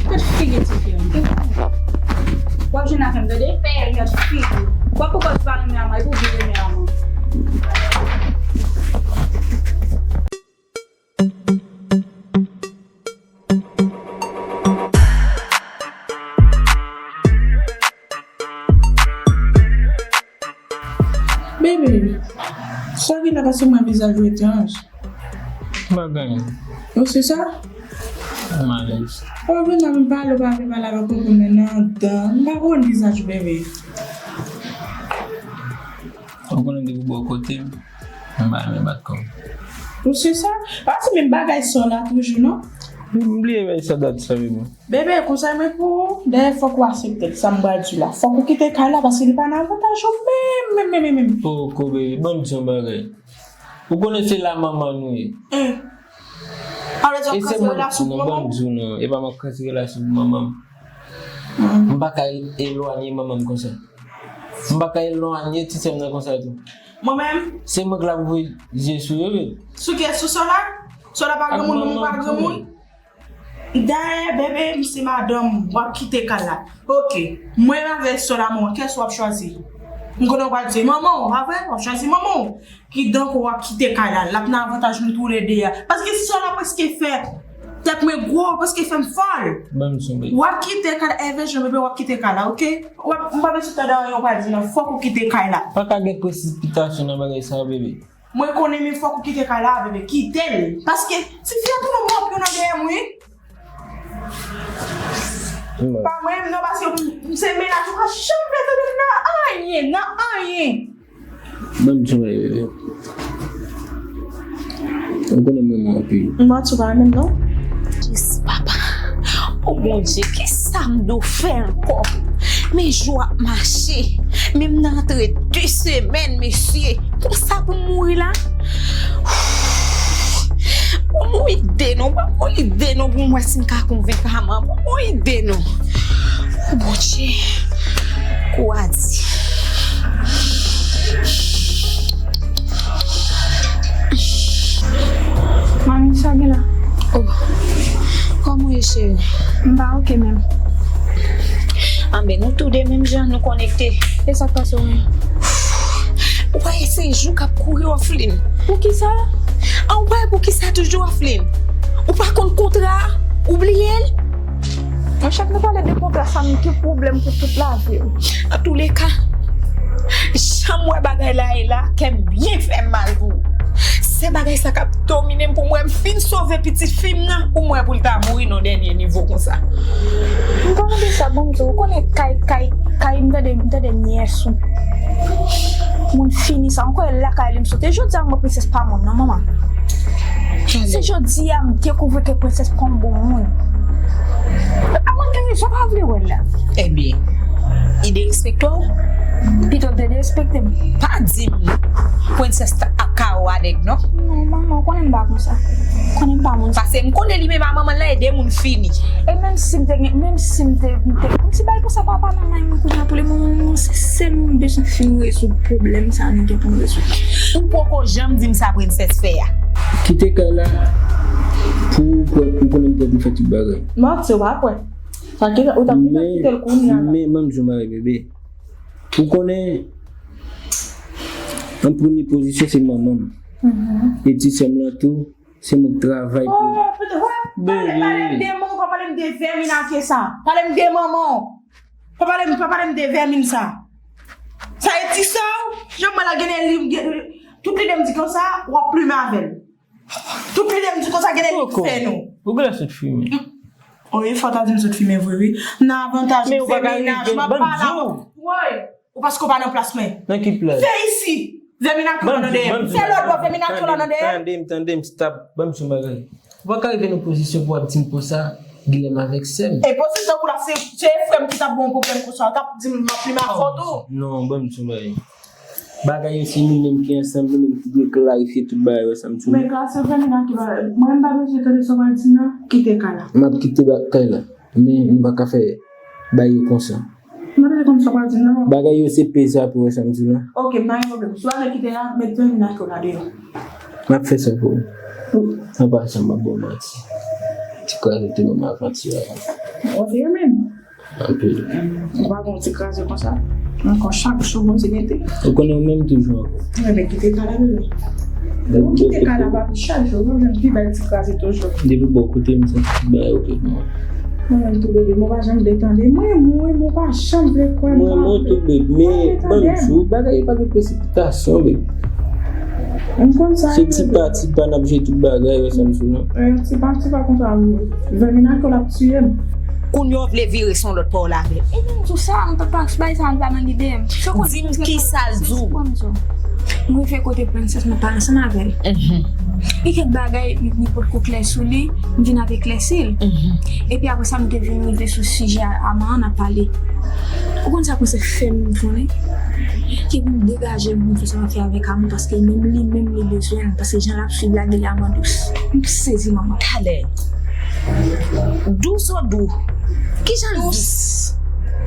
Kot figi ti fi an? W ap jwenn avè m, tande? Pèlen figi. W ap poko di pa renmen Aman, epi w vin renmen Aman. Baby, sa w gen la, paske mwen vizaj ou etranj. M pa gen anyen. Ou si sa? M alèz. Ou vin la, m pale, ou pa vle pale avèk ou, men nan dan. M pa konn vizaj ou, baby. Ou konnen depi bò kote m, m pa renmen bat kò m. Ou si sa? Pa di menm bagay sa w la toujou, non? M bliye bay sa dat sa, bebe. Bebe, konsèy mwen pou ou, dayè fòk ou aksepte sa m pral di la. Fòk ou kite kay la, paske li pa nan avantaj ou menm, menm, menm, menm, menm. Poko, bebe, ban m di yon bagay. Ou konnen se la manman nou ye. Alè di w ap kraze relasyon pou manman w? Non, ban m di w non, e pa m ap kraze relasyon pou manman m. M pa ka elwanye manman m konsa. M pa ka elwanye ti sè m nan konsa tou. Mwen menm? Se mwen k la pou voye zye sou yo, bebe. Sou kiyès? Sou Sola? Sola pa granmoun, manman m pa granmoun. Dayè, bebe, m se madanm, w ap kite kay la. Oke, mwen avè Sola, mwen, kiyès w ap chwazi? M konnen w pral di manman w, pa vre? W ap chwazi manman w. Kidonk, w ap kite kay la. L ap nan avantaj nou toulede a. Paske si Sola prèske fè tèt mwen gwo, prèske fè m fòl. Ban m sonje. W ap kite kay la, Èvè Jan, bebe, w ap kite kay la, oke? W ap, m pa bezwen tande anyen w pral di non, fòk ou kite kay la. Pa ka gen presipitasyon nan bagay sa yo, bebe. Mwen konnen, men fòk ou kite kay la, bebe, kite l. Paske ti fi a tounen mòpyon nan dèyè m, wi. Pa mwen menm non, paske m, m se mennaj ou pa janm vle tande m nan anyen, nan anyen. Ban m di w, bebe. Ou konnen m renmen w anpil. M pa tou pa menm non. Jis papa. O Bondye, kisa m dwe fè ankò? Men jou ap mache. Men m nan antre de semèn, mesye. Konsa pou m mouri la? Ban m yon ide non, ban m yon ide non pou m wè si m ka konvenk Aman, ban m yon ide non. O Bondye. Kou a di. Manmi, sa gen la? Oh. Kòman w ye, cheri? M pa oke menm. Anben, nou tou de menm jan, nou konekte. E sa k pase w menm? Ou pa wè se jou k ap kouri, Orpheline. Poukisa? An, ou pa wè poukisa toujou, Orpheline? Ou pa konn kontra a? Ou bliye l? Mwen, chak nou pale de kontra sa, m gen pwoblèm pou tout lavi m. Antouleka, jan m wè bagay la ye la, kè m byen fè m mal pou ou. Se bagay sa k ap domine m pou m wè m fin sove pitit fi m nan, pou m wè pou l ta mouri nan dènye nivo konsa. M pa mande sa, bon, m di w, ou konnen kay, kay, kay, m tande, m tande nyès ou. Moun fini sa, ankò e lakay li m sot. E jodi a m wè prensès pa moun non, manman. Se jodi a m dekouvri ke prensès pa yon bon moun. A mwen gen rezon pa vle wè l la. Ebyen, li derespekte w? Pito l te derespekte m. Pa di m prensès ta ap kare w a nèg non. Non, manman, ou konnen m pa konsa. Ou konnen m pa moun sa. Paske m konnen li menm a manman l la e de moun fini. E menm si m te gen, menm si m te, m te, m ti bay konsa papa manman m kounye a pou le moman, manman, se sèl mwen bezwen fin rezoud pwoblèm sa nou gen pou n rezoud. Ou poko janm di m sa prensès fè a. Kite kay la pou ou kwè, ou konnen m te pou fè tout bagay. Manti, w pa kwè. Sa ki, ou t ap gentan kite l kounye a la. Men, men, ban m di w bagay, bebe. Ou konnen, an premye pozisyon, se manman m. E ti sè m lan tou, se mwen k travay pou. Oh, pale, pale m de manman w, pa pale m de vèminake sa. Pale m de manman w. Pa pale m, pa pale m de vèmin sa. Sa e ti sè w, jan m wè la gen de li, gen, tout lide m di konsa, w ap plimen avè l. Tout lide m di konsa, gen de li k fè nou. Ou genlè sot fimen. Oye, fò ta di m sot fimen vre, wi. M nan avantaj, m se mennaj, m ap pale avè w. Woy! Ou paske w pa nan plas mwen. Nan ki plas? Fè isi! Vèminake w nan dèyè m. Fè lòd bò, vèminake w nan dèyè m. Tande m, tande m, stop. Ban m di w yon bagay. Ou pa ka rive nan pozisyon pou w ap di m konsa, Guilherme avèk sè m. E pozisyon pou la, se, se frè m ki t ap ba w pwoblèm konsa, w t ap di m m ap plimen avè w tou. Non, ban m di w yon bagay. Bagay yo se nou menm ki ansanm, nou menm ki dwe klarifye tout bagay yo, sa m di w. Men ka se vèminake bagay. Mwen m pa bezwen tande sa w pral di nan, kite kay la. M ap kite ba-, kay la. Men nou pa ka fè bagay yo konsa. Mwen pa konn sa w pral di m nan. Bagay yo se peze apre w wè sa m di w la. Oke, m pa gen pwoblèm. Si w ale kite la, met vèminake w la deyò. M ap fè sa pou ou. An pasan, m ap ba w manti. Ti kraze te ban m avanti a. Ou te renmen m? Anpil. Ou pa gen yon ti kraze konsa? Ankò chak jou Bondye mete. Ou konnen ou menm toujou ankò. Mwen men kite kay la, bebe. Ou kite kay la, papi, chak jou, ou jwenn pi bèl ti kraze toujou. Depi bò kote m santi tout bagay oke pou mwen. Mwen menm tou, bebe, mwen pa janm vle tande. Mwen, mwen, mwen pa janm vle kwè m. Mwen, mwen tou, bebe, men ban m di w, bagay yo pa gen presipitasyon, bebe. M konn sa. Se ti pa, ti pa n ap jere tout bagay, wè sa m di w lan. Ti pa, ti pa konsa, vèminake w l ap tiye m. Kounye a w vle vire se yon lòt pawòl avè l. E ban m di w sa, m pa, pa, bagay sa, m pa nan lide m. Di m kisa l di w. Mwen rive kote prensès, mwen pale ansanm avè l. Gen kèk bagay, li, li potko klè sou li, m vin avè klèsi l. Epi apre sa, m te vin rive sou sijè a, Ama an, n ap pale. Ou konn sa Princess fè m konnen? Ke pou m degaje l pou m fè sa m ap fè avèk Ama, paske menm li menm li bezwen l, paske jan l ap swiv la, gen lè Ama dous. M sezi, manman. Talè. Dous o dou? Kijan l dous?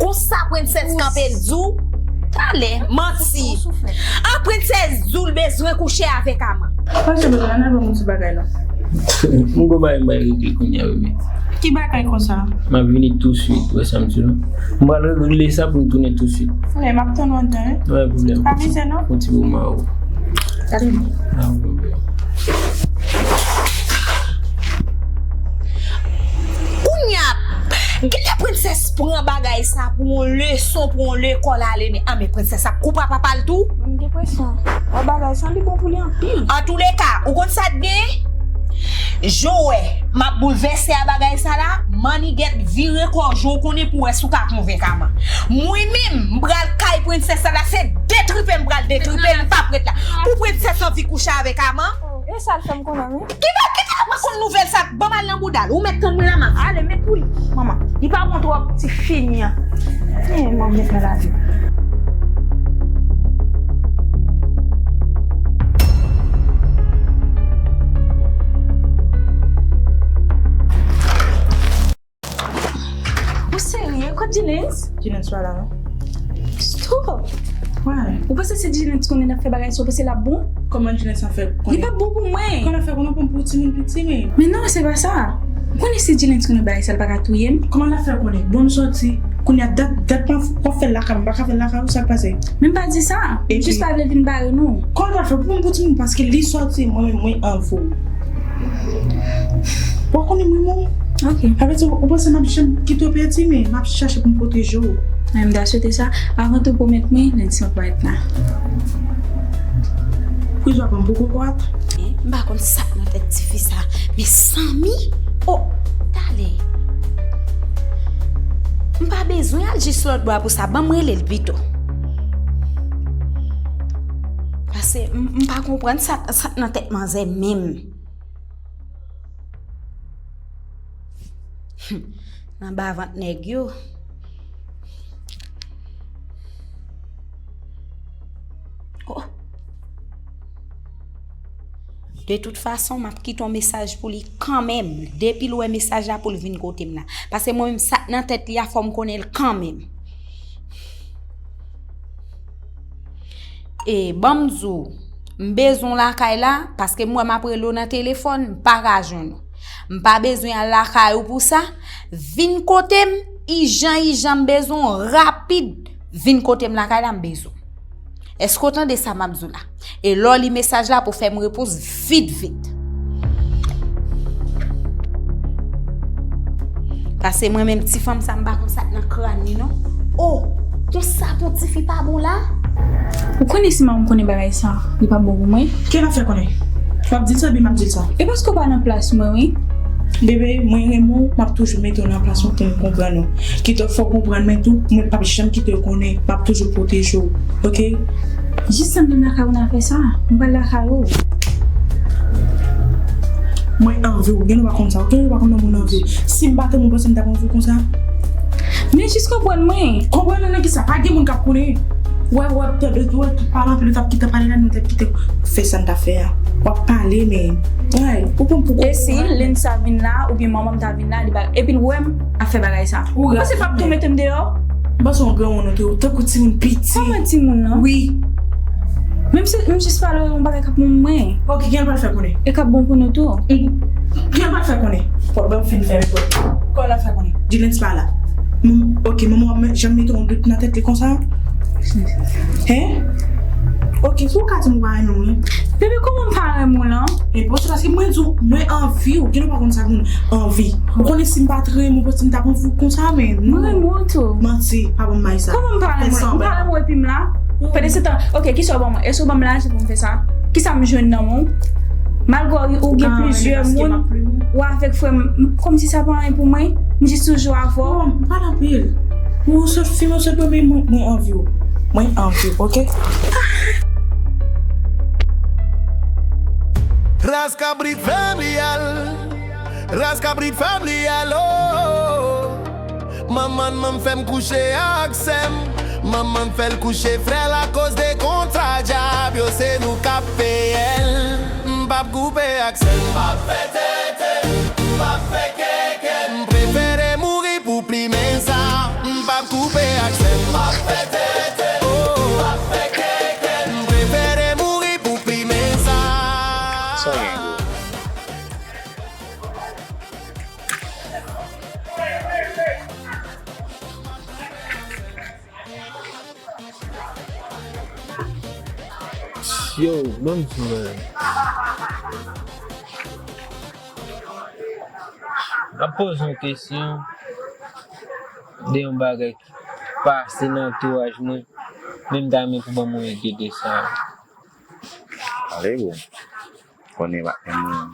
Konsa Princess kanpe l di w? Talè, manti. An Princess di w l bezwen kouche avèk Ama. Pase bezwen, ann al ban m yon ti bagay la. M gon bagay m bay regle kounye a, bebe. Ki bagay konsa? M ap vini touswit, wè sa m di w la. M pral regle sa pou m tounen touswit. Frè, m ap tann ou anndan, wi. Pa gen pwoblèm. Pa mize, non. Yon ti moman, wi. Gade m. Pa gen pwoblèm. Kounye a, gen lè Princess pran bagay sa pou yon leson, pou yon lekòl ale, men, ah, men Princess ap koupe papa l tou. Mwen, m gen presyon. Wè bagay sa, li bon pou li anpil. Antouleka, ou konn sa k gen? Jan w wè, m ap boulvèse a bagay sa la, manniget, vire kò w, jan w konnen pou w wè si w ka konvenk Ama. Mwen menm, m pral kay Princess la, se detripe m pral detripe l, m p ap ret la. Pou Princess anvi kouche avèk Ama. E sa l fè m konnen, wi. Kite, kite, mwen konn nouvèl sa, ban m al nan bouda l. Ou mèt tann mwen la, m ap ale, men pou li. Manman, li pa bon twòp, ti fini an. Men, manman, mèt nan lavi. Ou serye? Kot Jilens? Jilens pa la, non. Stop! Why? Ou panse si Jilens konnen n ap fè bagay sa, ou panse l ap bon? Kòman Jilens ap fè konnen? Li p ap bon pou mwen. Kòman l ap fè konnen pou m pou timoun piti, men? Men non, se pa sa. Ou konnen si Jilens konnen bagay sa, l pa ka touye m? Kòman l ap fè konnen? Bon, nou sòti. Kounye a, dat, dat w ap fè l lakay mwen, m pa ka fè l lakay ou, sa k pase? Men m pa di sa. M jis pa vle l vin bare nou. Kòman l pral fè pou m pou timoun? Paske li sòti, mwen menm, mwen anvi w. Ou konnen mwen bon. Ok. Sa vle di, ou panse m ap janm kite w pèdi, men m ap chache pou m pwoteje w. Mwen, m ta swete sa. Avan tou, pwomèt mwen, lendi, m ap parèt la. Prizon ap pran m pou kokorat. M pa konn sa k nan tèt tifi sa. Men Samy, oh, talè. M pa bezwen al jis lòt bò a pou sa. Ban m rele l pito. Paske m, m pa konprann sa, sa k nan tèt manzè menm. Nan ba vant nèg yo. Oh. De tout fason, m ap kite yon mesaj pou li kanmenm. Depi l wè mesaj la, pou l vin kote m la. Paske mwen menm, sa k nan tèt li a, fò m konnen l kanmenm. E, ban m di w, m bezwen w lakay la, paske m wè m ap rele w nan telefòn, m pa ka jwenn ou. M pa bezwen al lakay ou pou sa. Vin kote m, ijan, ijan, m bezwen w rapid. Vin kote m lakay la, m bezwen w. Èske w tande sa m ap di w la? E lè w li mesaj la pou fè m repons vit, vit. Paske mwen menm ti fanm sa m pa konn sa k nan kràn li non. Oh, konsa pou tifi pa bon la? Ou konnen si manman m konnen bagay sa, li p ap bon pou mwen. Kiyès l ap fè konnen? W ap di l sa oubyen m ap di l sa? E paske w pa nan plas mwen wi. Bebe, mwen renmen w, m ap toujou mete w nan plas mwen pou m konprann ou. Kit w fè w konprann mwen tou, mwen p ap janm kite w konnen, m ap toujou pwoteje w, oke? Jis sa m nan lakay ou nan fè sa, m pral lakay ou. Mwen anvi w, gen lè w pa konn sa, ou gen lè w pa konn nan moun anvi w. Si m pa te moun panse m t ap anvi w konsa. Men jis konprann mwen. Konprann mwen nan kisa? Pa gen moun k ap konnen. Wè, wè, tande, wè, pale anpil, ou t ap kite pale la, nou t ap kite fè sa n t ap fè a. W ap pale, men, ay, ou konn pou. E si Lensa vin la, oubyen manman m ta vin la, li pa, epi l wè m ap fè bagay sa. Ou panse l p ap tou mete m deyò? M panse yon granmoun ou te, ou tankou timoun piti. Kòman timoun nan? Wi. Menm si m jis pale w yon bagay k ap bon pou mwen. Ok, kiyès l pral fè konnen? E k ap bon pou nou tou. Kiyès l pral fè konnen? Fò l ban m fin fèmen pòt. Kiyès l ap fè konnen? Jilens pa la. M, ok, manman w ap janm mete yon dout nan tèt li konsa? Hen? Ok, si w ka di m ou pa renmen mwen. Bebe, kòman m pa renmen w lan? E bon, se paske mwen di w, mwen anvi w. Gen lè w pa konn sa moun anvi. Ou konnen si m pa t renmen w, si m t ap anvi w konsa, men non. Mwen renmen w tou. Manti, pa ban m bay sa. Kòman m pa renmen w? M pa renmen w epi m la? Pandan se tan, ok, kisa w ban mwen? Èske w ban m lajan pou m fè sa? Kisa m jwenn nan men w? Malgre ou gen plizyè moun, ou avèk frè m, kòmsi sa pa anyen pou mwen, m jis toujou avè w. Bon, m pale anpil. Ou sot fim, ou sot mwen, mwen, mwen anvi w. Mwen anvi w, ok? Ras kabrit familial, ras kabrit familial, oh. Manman m fè m kouche ak sè m, manman m fè l kouche frè l akoz de kontra djab yo, se nou k ap peye l. M p ap koupe ak sè m, m p ap fè tete, m p ap fè keke, m prefere mouri pou plimen sa. M p ap koupe ak sè m, m p ap fè tete, oh, m p ap fè keke, m prefere mouri pou plimen sa. Sa w gen, bro? Yo, ban m di w, man. M ap poze yon kesyon de yon bagay ki pase nan antouraj mwen, men m ta renmen pou ban m yon ide de sa. Ale, bro. Konnen pa gen moun.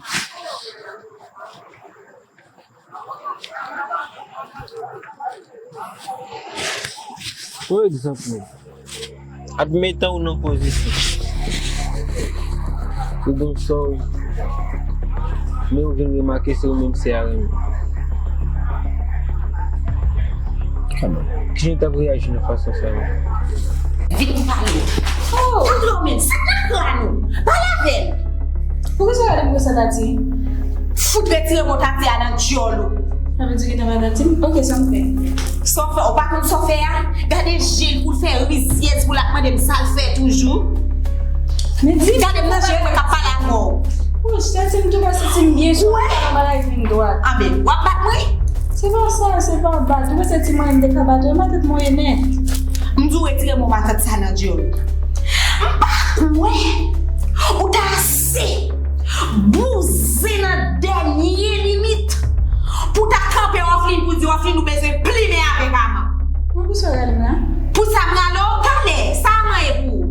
Yon egzanp menm. Admetan ou nan pozisyon. Ou gen sè w, men ou vin remake se ou menm sè a renmen. Kijan w t ap reyaji nan fason sa yo? Vin pou pale. Oh! Tann lò menm, sa k nan kran nou? Pale avè l! Poukisa w gade m konsa, Tati? Fout retire mò Tati a nan dyòl ou. Sa vle di gentan pa Tati m? Ok, sa m fè? Sa w fè? Ou pa konn sa w fè a? Gade je l pou l fè rizyèz pou l ap mande m sa l fè toujou. Men di. Gade m nan je l mwen k ap pale ak mò w. Wouch, Tati m tou pa santi m byen sou bagay vin dwat. Anben, w ap bat mwen? Se pa sa, se pa bat. Ou wè se ti mwen m te ka bat ou, e matant mwen ye nèt. M di w retire mo matant sa nan dyòl. M pa kwè ou ta ase bouzen nan dènye limit pou w ta kanpe Orpheline pou di Orpheline ou bezwen plimen avèk Ama. Mwen pou sa w rale m la? Pou sa m rale w? Talè, sa Ama ye pou ou?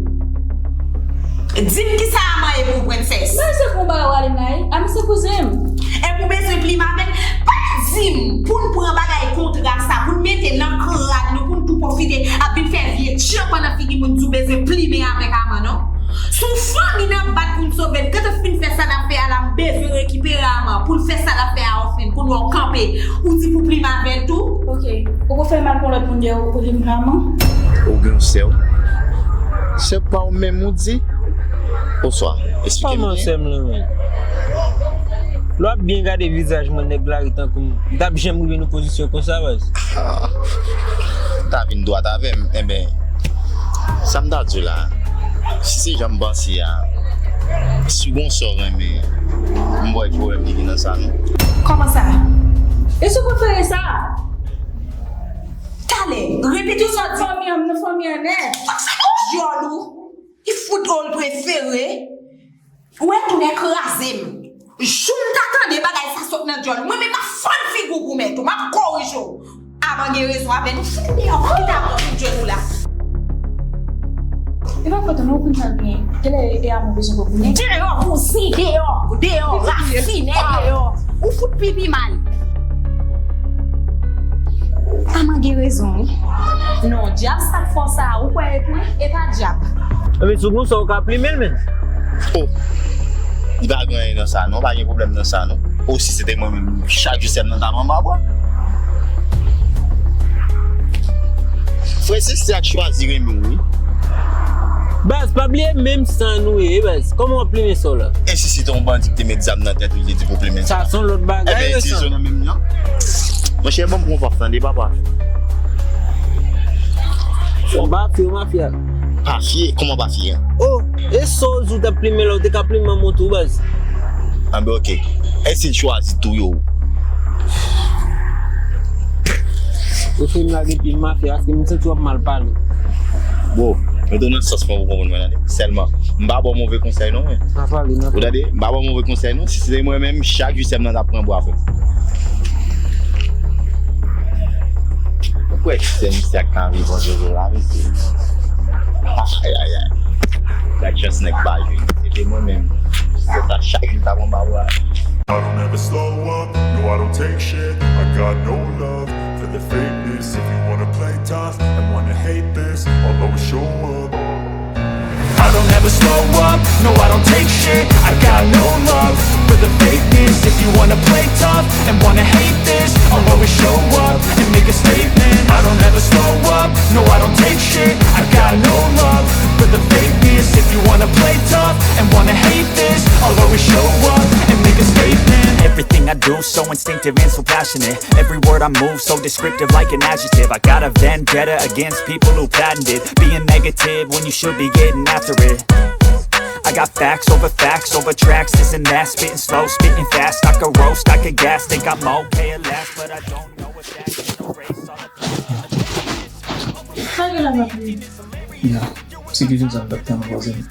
Di m kisa Ama ye pou ou, prensès. Mwen se konba w ale m la, wi. Ama se kouzen m. Epi w bezwen plim avè l? Pa di m pou n pran bagay kontra sa, pou n mete nan krad nou, pou n tou pwofite ap vin fè vye tchanpan nan figi moun, di w bezwen plimen avèk Ama, non. Se yon fanmi n ap bat pou n sove l. Kantan fin fè sa n ap fè a la, m bezwen rekipere Ama pou l fè sa l ap fè a Orpheline. Kounye a w kanpe, ou di pou plim avè l tou. Ok. Ou ko fè mal pou lòt moun dèyè w, ou vin pran man? Ou gen yon sè w? Sè pa w menm ou di? Oswa, eksplike m byen. Kòman sè m lan menm? Lè w ap byen gade vizaj mwen, nèg lari tankou m, m t ap janm rive nan pozisyon konsa, baz. Ah, ou ta vin dwat avè m, enben, sa m ta di w la, si se jan m panse a, si w gon sè w renmen, m pa wè ki pwoblèm li gen nan sa, non. Kòman sa? E sou prefere sa? Talè, repete sa w di. Fanmi an, m nan fanmi an nèt. Dyòl ou, li fout ou l prefere. Ou wè, tounen kraze m. Jou m ta tande bagay sa sot nan dyòl, mwen menm m ap fann figi w pou mèt ou, m ap korije w. Aman gen rezon avè nou, fout deyò, pa kite Aman fout jwenn ou la. E pa fòt ou non, ou konn sa l gen. Genlè e Aman bezwen kòk ou nèt. Deyò, kouzen, deyò, deyò, rafinè, deyò. Ou fout pipi mal. Aman gen rezon, wi. Non, dyab sa k fè w sa, ou kwè e pou li? E pa dyab. Enben, si w gon sè w ka plimen l, menn. Oh. Li pa gen anyen nan sa, non. Pa gen pwoblèm nan sa, non. Oh, si se te mwen menm, chak jou sè m nan t ap anba bwa. Frè, se sè a k chwazi renmen w, wi. Baz, pa bliye menm san nou ye, baz. Kòman w ap plimen sè w la? E si se te yon bandi ki te met zam nan tèt ou, li te di pou plimen sa? Sa se yon lòt bagay, enben, wi, itilize w nan menm jan. Monchè, ban m pran w p ap tande, papa. Ou pa fye w mafya. Pa fye? Kòman pa fye an? Oh, e sa w di w t ap plimen la, ou te ka plimen manman w tou, baz. Anben, ok. Èske l chwazi touye w? Ou fin lage pye mafya, paske m santi w ap mal pale. Bro, mete w nan sans mwen pou w konprann mwen, tande. Sèlman, m pa ba w move konsèy non, mwen. N a pale, n a pale. Ou tande? M pa ba w move konsèy non. Si se te mwen menm, chak jou sè m nan t ap pran bwa, frè. Ou kwè se misye ak Marie Bonjoro la, mesye? Ay, ay, ay. Gad chans nèg pa jwe. Se te mwen menm. Se sa, chak jou ta pran ba bwa. I don't ever slow up, no, I don't take shit. I got no love for the fakeness. If you wanna play tough and wanna hate this, I'll always show up. I don't ever slow up, No, I don't take shit, I got no love for the fakeness. If you wanna play tough and wanna hate this, I'll always show up and make a statement. I don't ever slow up, no, I don't take shit, I got no love for the fakeness. If you wanna play tough and wanna hate this, I'll always show up and make a statement. Everything I do so instinctive and so passionate. Every word I move so descriptive like an adjective. I got a vendetta against people who patented being negative when you should be getting after it. I got facts over facts over tracks, this and that, spitting slow, spitting fast. I could roast, I could gas, think I'm okay at last, but I don't know if that's in the race. All I Sa gen la papi? Ya, se kesyon sa m t ap tann poze m.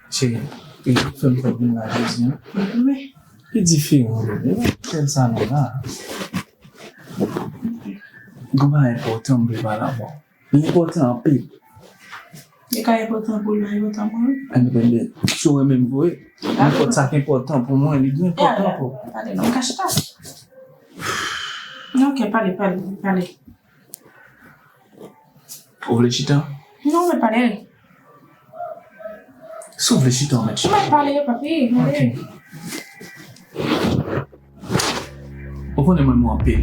Cheri, e fè m fè vin la jodi an. Wi. Li diferan, bebe. Wi, tèl sa nou la. Gon bagay enpòtan m vle pale avè w. Li enpòtan anpil. Li ka enpòtan pou ou, li enpòtan pou mwen. Anben, bebe, si w renmen m vre, nenpòt sa k enpòtan pou mwen, li dwe enpòtan pou ou. Pale non, ka chita. Ok, pale, pale, pale. Ou vle chita? Non, mwen pale. Si w vle chita, w mèt chita. Mwen pale, papi. Ok. Ou konnen mwen renmen w anpil.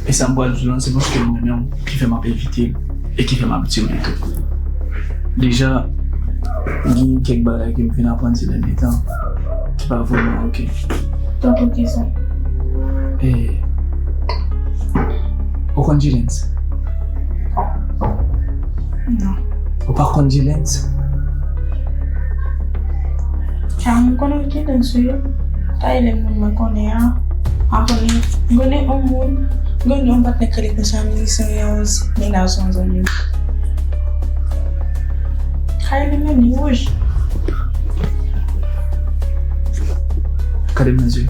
E sa m pral di w lan, se paske mwen renmen w ki fè m ap evite l e ki fè m ap di w li tou. Deja, gen kèk bagay ke m fin aprann se dènye tan ki pa vrèman oke. Tankou kisa? E, ou konn Jilens? Non. Ou pa konn Jilens? Sa m konnen Jilens wi. Taylor moun mwen konnen an. M konnen, m konnen yon moun, m konnen yon patnè k rele konsa, m di se yon mennaj yon zanmi m. Taylor moun li wouj. Gade m nan zye.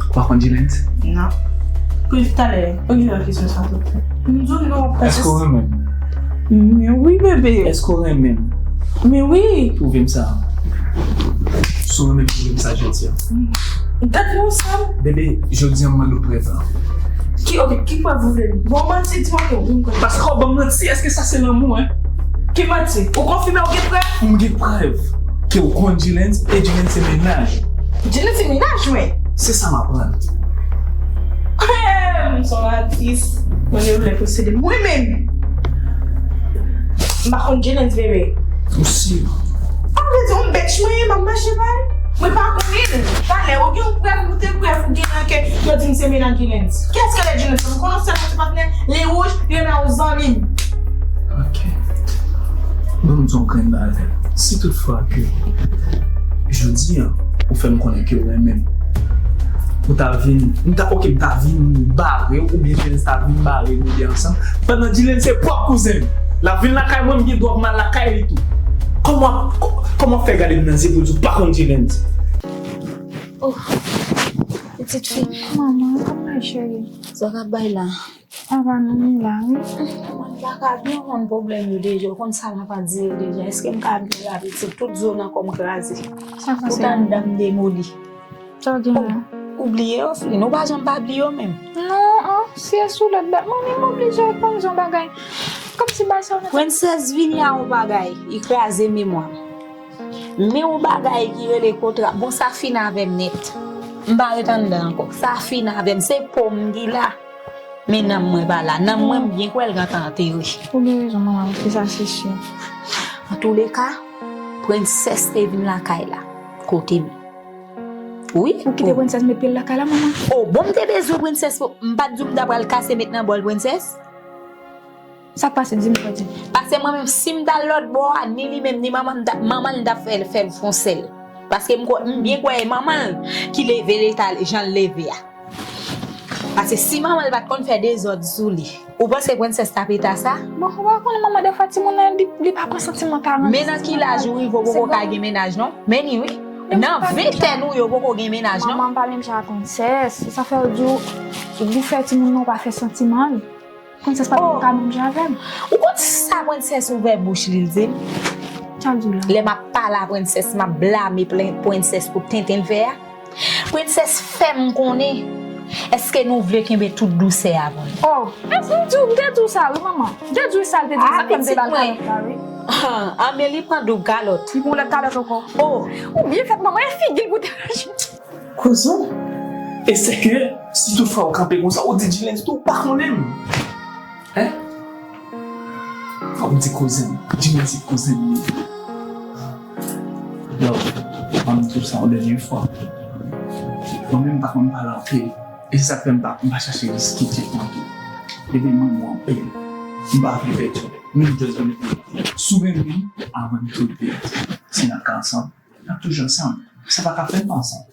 Ou pa konn Jilens? Non. Pou talè, pou ki lè kesyon sa tou? M di w non. Èske w renmen m? Men wi, bebe. Èske w renmen m? Men wi. Pwouve m sa. Si w renmen m, pwouve m sa jodi a. Gade nou ansanm. Bebe, jodi a m mande w prèv la. Ki, ok, ki prèv ou vle? Bon, manti, di mwen ke wi, m konn. Paske w ban m manti, èske sa se lanmou, en? Ki manti? Ou konfime ou gen prèv? M gen prèv ke w konn Jilens e Jilens se mennaj ou. Jilens se mennaj mwen? Se sa m aprann. Eeh, m se yon atis. Mwen gen lè posede mwen menm. M pa konn Jilens, bebe. M si. Sa vle di yon bèch mwen ye, m ap mache bay? Mwen pa konnen l. Talè, ou gen yon prèv, ou te prèv ou gen nan kè, yo di m se mennaj Jilens. Kiyès ki rele Jilens? M konnen yon sèl patnè, li wouj, li renmen yon zanmi m. Ok. Ban m di w yon grenn bagay. Si toutfwa ke jodi a, ou fè m konnen ke w renmen m, ou ta vin, m ta, ok, m ta vin bare w, oubyen Jilens ta vin bare nou de ansanm, pandan Jilens se pwòp kouzen m. L ap vin lakay mwen, m gen dwa pou m al lakay li tou. Kòman, kò-, kòman w fè gade m nan zye pou w di w pa konn Jilens? Oh, pitit fi. Manman, kòman w ye, cheri? Sa k ap bay la? Apa nou, nou la, wi. Mwen pa ka byen konn pwoblèm yo deja, ou konn sa m ap andire deja. Èske m ka byen la, pitit? Tout zo nan kò m kraze. Sa pase? Tout anndan m demoli. Sa w gen la? Ou bliye yo, Flin? Ou pa janm pa bliye yo menm. Non, an, si e sou lòt dat, manmi, m oblije reponn yon bagay. Kòmsi bagay sa w nan tèt. Prensès vini a yon bagay, li kraze memwa m. Men yon bagay ki rele kontra, bon, sa fin avè m nèt. M pa ret anndan ankò. Sa fin avè m, se po m ki la. Men nanm mwen pa la. Nanm mwen, m byen kwè l gentan antere. Ou gen rezon, manman, paske sa se si. Antouleka, prensès te vin lakay la, kote m. Wi. Ou kite prensès met pye l lakay la, manman? O, bon, m te bezwen prensès pou, m pa t di w m ta pral kase met nan bòl prensès? Sa k pase, di m sa w di. Paske mwen menm, si m t al lòt bò a, ni li menm, ni manman m, ta, manman l t ap fè, fè l fè yon sèl. Paske m kwè, m byen kwè e manman l ki leve l eta jan l leve a. Paske si manman l pa t konn fè dezòd sou li, ou panse prensès t ap eta sa? Bon, ou pa konnen manman dèfwa timoun nan li, li pa pran santiman paran. Men nan ki laj ou rive ou poko ka gen mennaj non? Men ni wi. Nan ventèn ou ye ou poko gen mennaj non? Manman pa menm jan ak prensès. Se sa fè yo di w, ou fè timoun nan ou pa fè santiman l. Prensès pa t ka menm jan avè m. Ou konn sa prensès ouvè bouch li, l di m? Sa l di w la? Lè m ap pale a prensès, m ap blame plen-, prensès pou tenten l fè a. Prensès fè m konnen, èske nou vle kenbe tout dousè a pou nou? O, èske m di w, m te di w sa wi, manman. M te di w sa l te di m, sa fè m te ba l kalòt la wi. Amelie pran doub kalòt. Li pran lòt kalòt ankò. Oh, ou byen fèt, manman, e figi l pou te rache. Kouzin, e sèke si toutfwa ou kanpe konsa, ou di Jilens tou ou pa konnen m. Hein? Fòk m di kouzin m. Jilens se kouzin m li ye. Love, ban m di w sa yon dènye fwa. Mwen menm m pa konn pale anpil. E se sa k fè m pa, m pa chache riske tèt mwen tou. Epi m renmen w anpil. M pa vle pèdi w. M just vle pèdi w. Si w renmen m, avan n tou pèdi. Si n ap ka ansanm, n ap toujou ansanm. Sa pa ka fè n pa ansanm.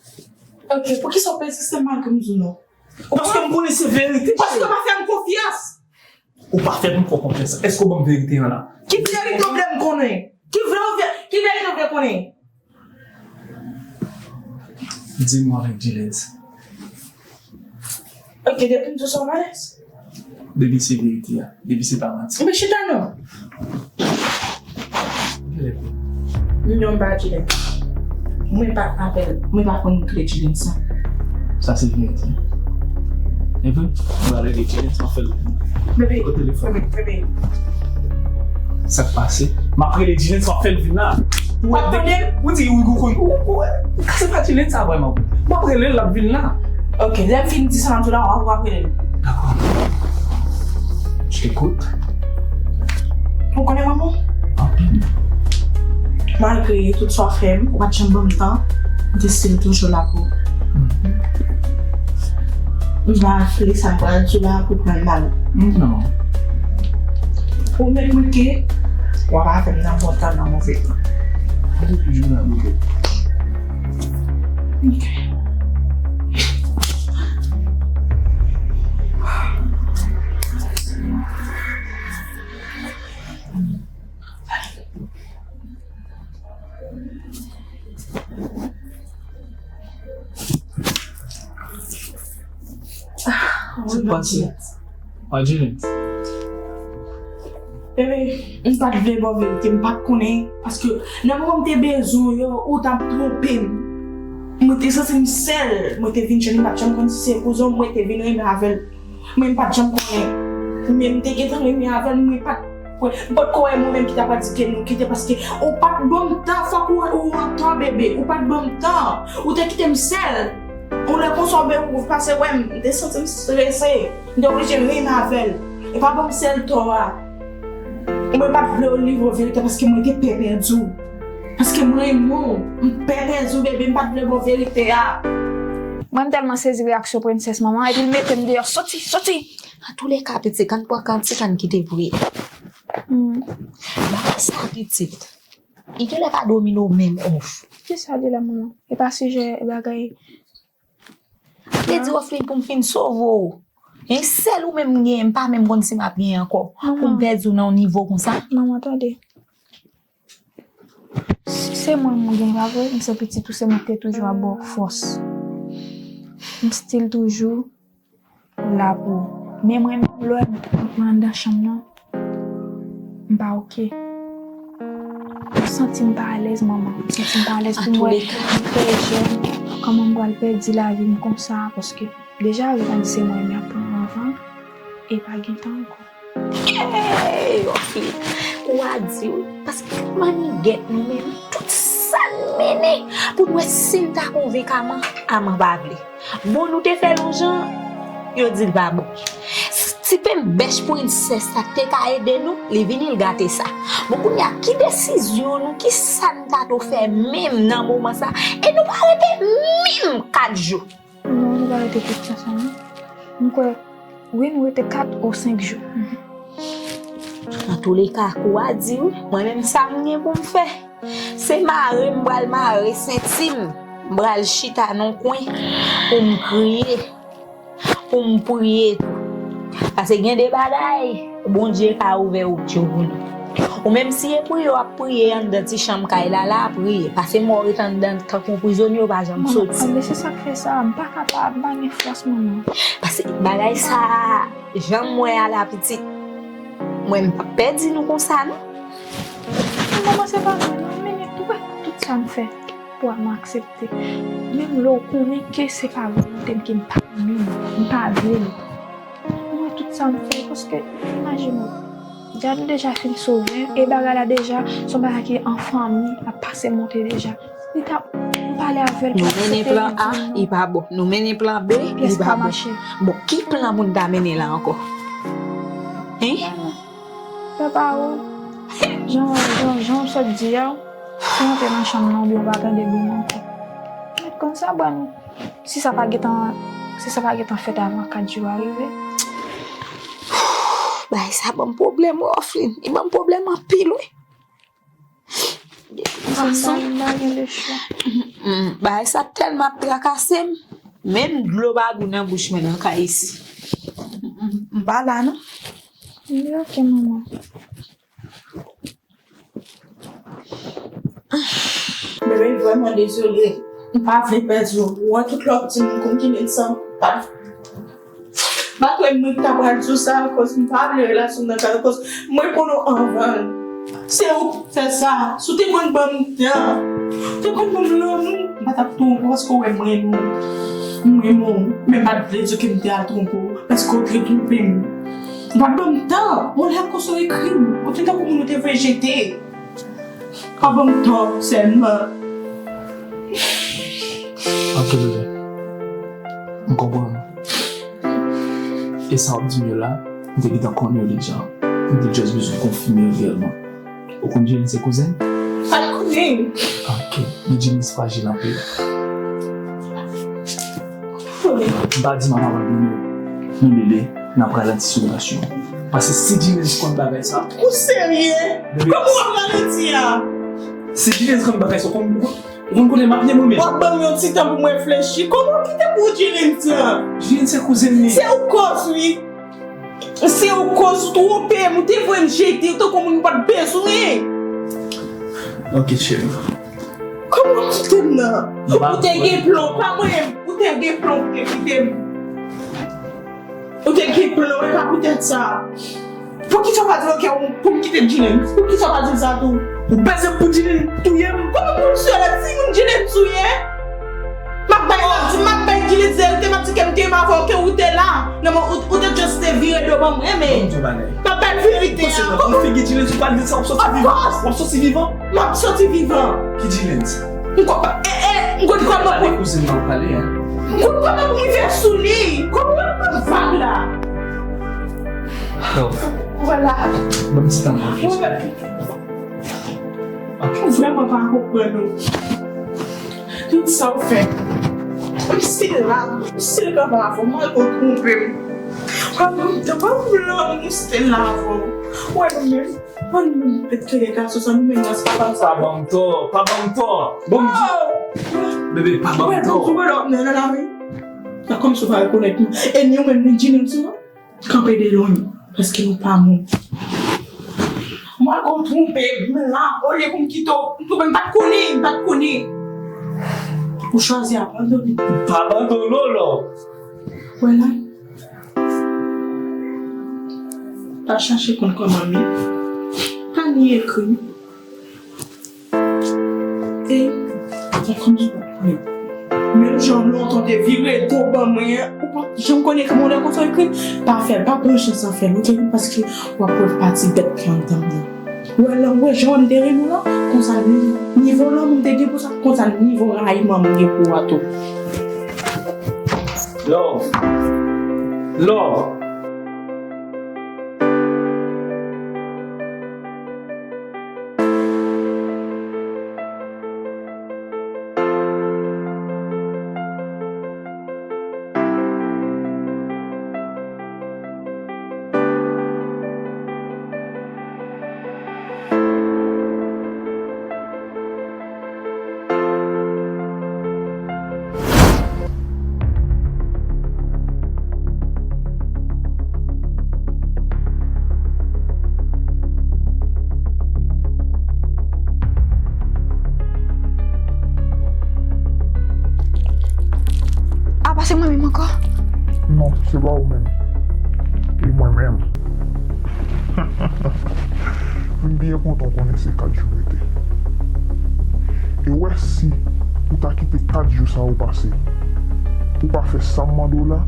Ok, poukisa w pèsiste malgre m di w non? Paske m konnen se verite. Paske w pa fè m konfyans. Ou pa fè m fè w konfyans. Èske w ban m verite an la? Ki verite w vle m konnen? Ki vle w vle, ki verite w vle konnen? Di m ou avèk Jilens. Ok, depi m di w sa w alèz? Depi se verite a, depi se pa manti. Men chita non. Non, m pa Jilens. Mwen pa avè l. Mwen pa konn kle Jilens sa. Sa se verite. Epi, m pral rele Jilens, m ap fè l. Bebe, o telefòn. Bebe, bebe. Sa k pase? M ap rele Jilens, m ap fè l vin la. W ap tande m? Ou di ou, ou konn, ou, ou, ou, se pa Jilens sa vrèman. M ap rele l, l ap vin la. Ok, lè m fin di sa, m ap di w la, w ap rele l. Dakò. Je t'écoute. Ou konnen manman? Anpil. Malgre tout sa w fè m, ou pa t janm ban m tan, m te still toujou la pou ou. M pa vle sa m pral di w la pou pran l mal. Non. Ou mèt mwen ke w ap avè m nan bon tan, nan move tan. Ou te toujou nan move tan. Ok. Sa k pase? Angeline. Bebe, m pa t vle ba w verite, m pa t konnen, paske nan moman m te bezwen w yo, ou t ap twonpe m. Mwen te santi m sèl, mwen te vin jwenn li, m pa t janm konn si se kouzen w, mwen te vin renmen avè l. Mwen m pa t janm konnen. Men m te gentan renmen avè l, mwen pa t kwè. M potko wè mwen menm ki ta pral di ke nou kite paske ou pa t ban m tan, fòk ou, ou antò, bebe. Ou pa t ban m tan. Ou te kite m sèl. Yon lè konsa, ou pase wè m, m te santi m strese. M te oblije renmen avè l. E pa ban m sèl tò a. Mwen pa t vle w livre w verite paske mwen te pè pèdi w. Paske m renmen w. M pè pèdi w, bebe. M pa t vle ba w verite a. Mwen, m tèlman sezi reyaksyon prensès manman, epi l mete m deyò. Soti, soti! Antouleka, pitit, ann pran kantik, ann kite priye. Hmm. Bagay sa, pitit. Li genlè pa domine w menm, Òf. Kisa li la, manman? E pa sijè bagay. M te di Òf li pou m fin sove w. E sèl ou menm m genyen, m pa menm konn si m ap genyen ankò. Pou m pèdi w nan yon nivo konsa. Manman, tande. Se mwen m gen, pa vre? M se pitit ou, se mwen ki te toujou ap ba w fòs. M still toujou la pou ou. Men mwen menm, lè m pran anndan chanm nan, m pa oke. M santi m pa alèz, manman. M santi m pa alèz pou m wè m fè jèn, kòman m pral pèdi lavi m konsa, paske deja, jan di se mwen m ap pran anvan, e pa gen tan ankò. Ey, Òf li. Ou a di wi, paske manigèt nou menm, tout sa n mennen pou n wè si n ta konvenk Aman, Aman pa vle. Bon, nou te fè l yon jan, yo di l pa bon. Ti pen bèch prensès sa k te ka ede nou, li vini l gate sa. Bon, kounye a, ki desizyon nou, ki sa n ta dwe fè menm nan moman sa? E nou pa rete menm kat jou. Non, nou pa rete tout tan sa, non. M kwè, wi, nou rete kat ou senk jou. Antouleka, kou a di wi, mwen menm sa m gen pou m fè. Se mare m pral mare senti m, m pral chita nan yon kwen pou m kriye, pou m priye tou. Paske gen de bagay, Bondye ka ouvè wout yo pou nou. Ou menm si e priye w ap priye anndan ti chanm kay la, la, priye. Paske m wè w ret anndan tankou yon prizonye, w pa janm soti. Manman, se sa k fè sa, m pa kapab, m pa gen fòs, manman. Paske bagay sa, jan m wè a la, pitit, mwen m p ap pèdi nou konsa, non. Manman, se pa vre, non, men, men, ou wè tout sa m fè pou Aman aksepte. Menm lè w konnen ke se pa volonte m, ke m pa renmen l, m pa vle l. Ou wè tout sa m fè, paske, imajine w, Djad deja fin sove, e bagay la deja, se yon bagay ki an fanmi, l ap pase monte deja. Li t ap, m pale avè l, nou mennen plan A, li pa bon. Nou mennen plan B, li pa bon. Bon, ki plan moun ta mennen la ankò? Hein? Papa ou, jan, jan, jan w sot di a, si w antre nan chanm nan, oubyen w pa tande bri m ankò. Mèt konn sa, ban nou. Si sa pa gentan, si sa pa gentan fèt avan kat jou a rive. Bagay sa ban m pwoblèm, wi, Oflin. Li ban m pwoblèm anpil, wi. Fason. Bagay sa tèlman ap trakase m. Menm dlo pa gou nan bouch mwen nan kay isi. M pa la, non. Li oke, manman. Bebe, vrèman dezole. M pa vle pèdi w. Ou wè tout lè w ap di m ou konn kilè l sa. Pa, pa kwè mwen ki ta pral di w sa, akoz m pa vle relasyon m nan kal, akoz mwen konnen w anvan l. Se ou ki fè sa. Si w te konn ban m tan, w te konn ban m lanmou, m pa t ap touye w paske w wè m renmen w. M renmen w, men m pa t vle di w ke m te al twonpe w, paske w te twonpe m. Ou pa t ban m tan. Yon lè konsa w ekri m, ou te tankou moun yo te voye jete. Pa ban m tò sèlman. Ok, bebe. M konprann. E sa w ap di m yo la, m te gentan konnen yo deja. M te just bezwen konfime yo reyèlman. Ou konn Jilens se kouzen m? Pa t konnen. Ok. Men Jilens frajil anpil. M pa di m ap abandone w. Men bebe, n ap ralanti sou relasyon an. Paske si Jilens konn bagay sa. Ou serye? Bebe. Kòman w ap ralanti a? Si Jilens konn bagay sa, ou konn, ou konn kote m ap ye mwen menm. W ap ban m yon ti tan pou m reflechi. Kòman w kite m pou Jilens sa? Jilens se kouzen m li. Se ou k koz, wi. Se ou k koz, ou twonpe m, ou te voye m jete, ou tankou moun ou pa t bezwen. Ok, cheri. Kòman w kite m nan? Ou te gen plan, pa mwen, ou te gen plan pou te kite m. Ou te gen plan, e pa poutèt sa. Poukisa w pa di l, ok, pou m kite Jilens? Poukisa w pa di l sa tou? Ou bezwen pou Jilens touye m? Kòman pou m sou la, si moun Jilens touye? M ap bay manti, m ap bay Jilens verite, m ap di ke m te renmen avè w, ke ou te la. Non, men ou, ou te just te vire do ban mwen, men. Ban m di w bagay. M ap bay verite a. Ou panse nan figi Jilens ou pral di sa, w ap soti vivan? Of course. W ap soti vivan? M ap soti vivan. Ki Jilens? M ko-, e, e, m konn kòman pou. Pale kouzin nan pale, hein. M konn kòman pou m rive sou li. Kòman pou m pran vag la? Love. Vwala. Ban m ti tan mwen. Vwala. Ok. Vrèman pa konprann ou. Tout sa w fè. M still la, m still kanpe avè w, malgre w twonpe m. Pa ban m tan, pa ban m lanmou, m still la avè w. Wè nou menm, wè nou menm, pèt kè gason sa, nou menm rans papa sa. Pa ban m tò, pa ban m tò. Bon, bebe, pa ban m tò. Wè nou menm, nan lari. Sa kòmsi w pa rekonèt nou. E ni ou menm, ni Jilens ou. Kanpe de lwen, paske nou pa moun. Mwen, ou twonpe m la, olye pou m kite w, m twonpe m, m pa t konnen, m pa t konnen. Ou chwazi abandone m. Pa abandone w, love. Wè la. Pa chache konn kòman m ye. Pa ni ekri m. E, sa kòmsi w pa t konnen. Menm jan lontan w te vire do ban mwen an, ou pa t janm konnen kòman w lè konsa w ekri m. Pa fè l, pa pran chans an fè l, ok? Paske w ap wè pati bèt ki anndan mwen. Ou wè lè, ou wè jan m te renmen w lan, konsa nivo lanmou m te gen pou sa, konsa nivo rayiman m gen pou ou a tou. Love. Love. Apa se mwen menm ankò? Non, se pa ou menm. E mwen menm. M byen kontan w konnen se kat jou rete. E wè si ou ta kite kat jou sa yo pase, ou pa fè sa m mande w la,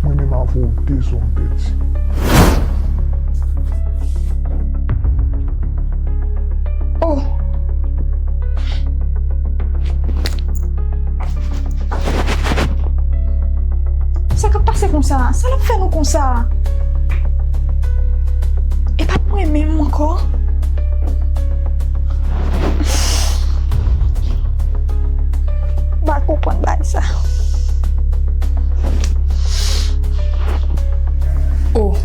mwen menm avè w de zòm pèdi. Sa. E pa mwen menm ankò. M pa konprann bagay sa. Oh.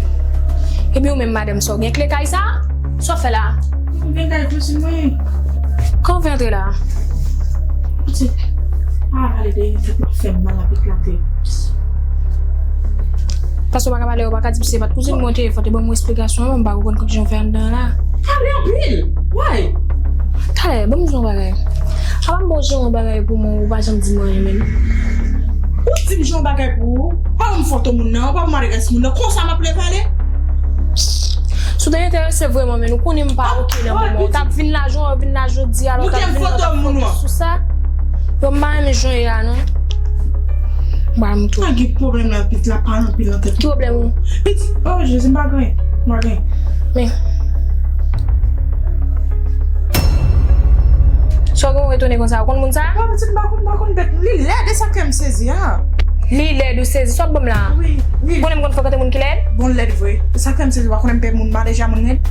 Epi ou menm madanm, sa w gen kle kay sa? Sa w fè la? M gen kay kouzin mwen. Kòman w fè antre la? Pitit, pa pale de tèt mwen fè m mal ap eklate. Paske w pa ka pale, w pa ka di se pa t kouzin mwen te ye, fò w te ban m yon esplikasyon, mwen m pa konprann kòman jan w fè anndan an la. Pale anpil! Why? Talè, ban m di w yon bagay. Apa m ba w jere yon bagay pou mwen, ou pa janm di mwen anyen menm. Ou di m jere yon bagay pou ou? Pa ban m foto moun nan, ou pa ban m adrès moun nan, konsa m ap leve ale? Si w te enterese vrèman, men ou konnen m pa oke nan moman. Ou t ap vin la, jan w vin la jodi a, ou t ap vin la, w t ap foto sou sa. Yo, m pa renmen jan w ye a, non. M pral moutre w. Pa gen pwoblèm la, pitit la, pa anpil nan tèt. Ki pwoblèm ou? Pitit, oh, Jezi, m pa gen, m pa gen. Men. Sa w gen w retounen konsa? Ou konn moun sa? Non, pitit, m pa konn, m pa konn bèt. Li lèd, e sa k fè m sezi a. Li lèd, ou sezi. Sa w ap ban m la? Wi, wi. Ou konnen m konn frekante moun ki lèd? Bon, lèd vre. E sa k fè m sezi, ou pa konnen m pè moun, m pa deja moun lèd.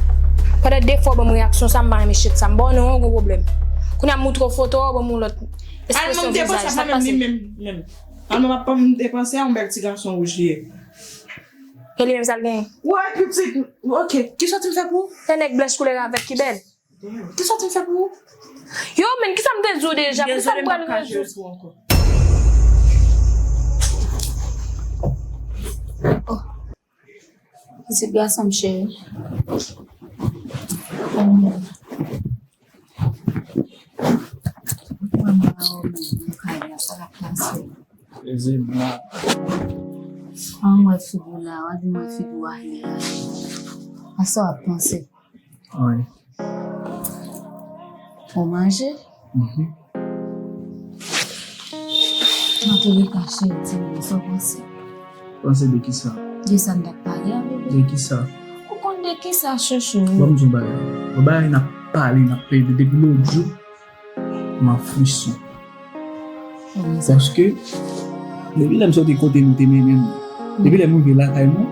Pandan de fwa w ban m reyaksyon sa, m pa renmen shit sa. M ba w non, ou gon pwoblèm. Kounye a m moutre w foto a, ou ban m yon lòt ekspresyon vizaj. Sa k pase? Al ban m depanse a, sa menm li menm, menm. Al ban m depanse a, yon bèl ti gason wouj li ye. E li menm sa l genyen? Wè, pitit, ok. Ki sòti m fè pou ou? Se nèg blanch koulè ravèt ki bèl. Ki sòti m fè pou ou? Yo, men, kisa m te di w deja? Poukisa m pral rejwe? Oh. Pitit gason m cheri. Mwen, mwen, mwen, mwen, kay la, sa k ap pase? Eze blan. An, mwen, figi w la, w a di mwen figi w ale la. A sa w ap panse? Wi. Ou manje? Mhm. Antouleka, cheri, di m sa w panse. Panse de kisa? De sa n t ap pale avè w. De kisa? Ou konn de kisa, chouchou? Ban m di w bagay. Bon, bagay n ap pale, n ap plede depi lòt jou, m an frison. Paske, depi lè m soti kote nou te mennen m, depi lè m rive lakay nou,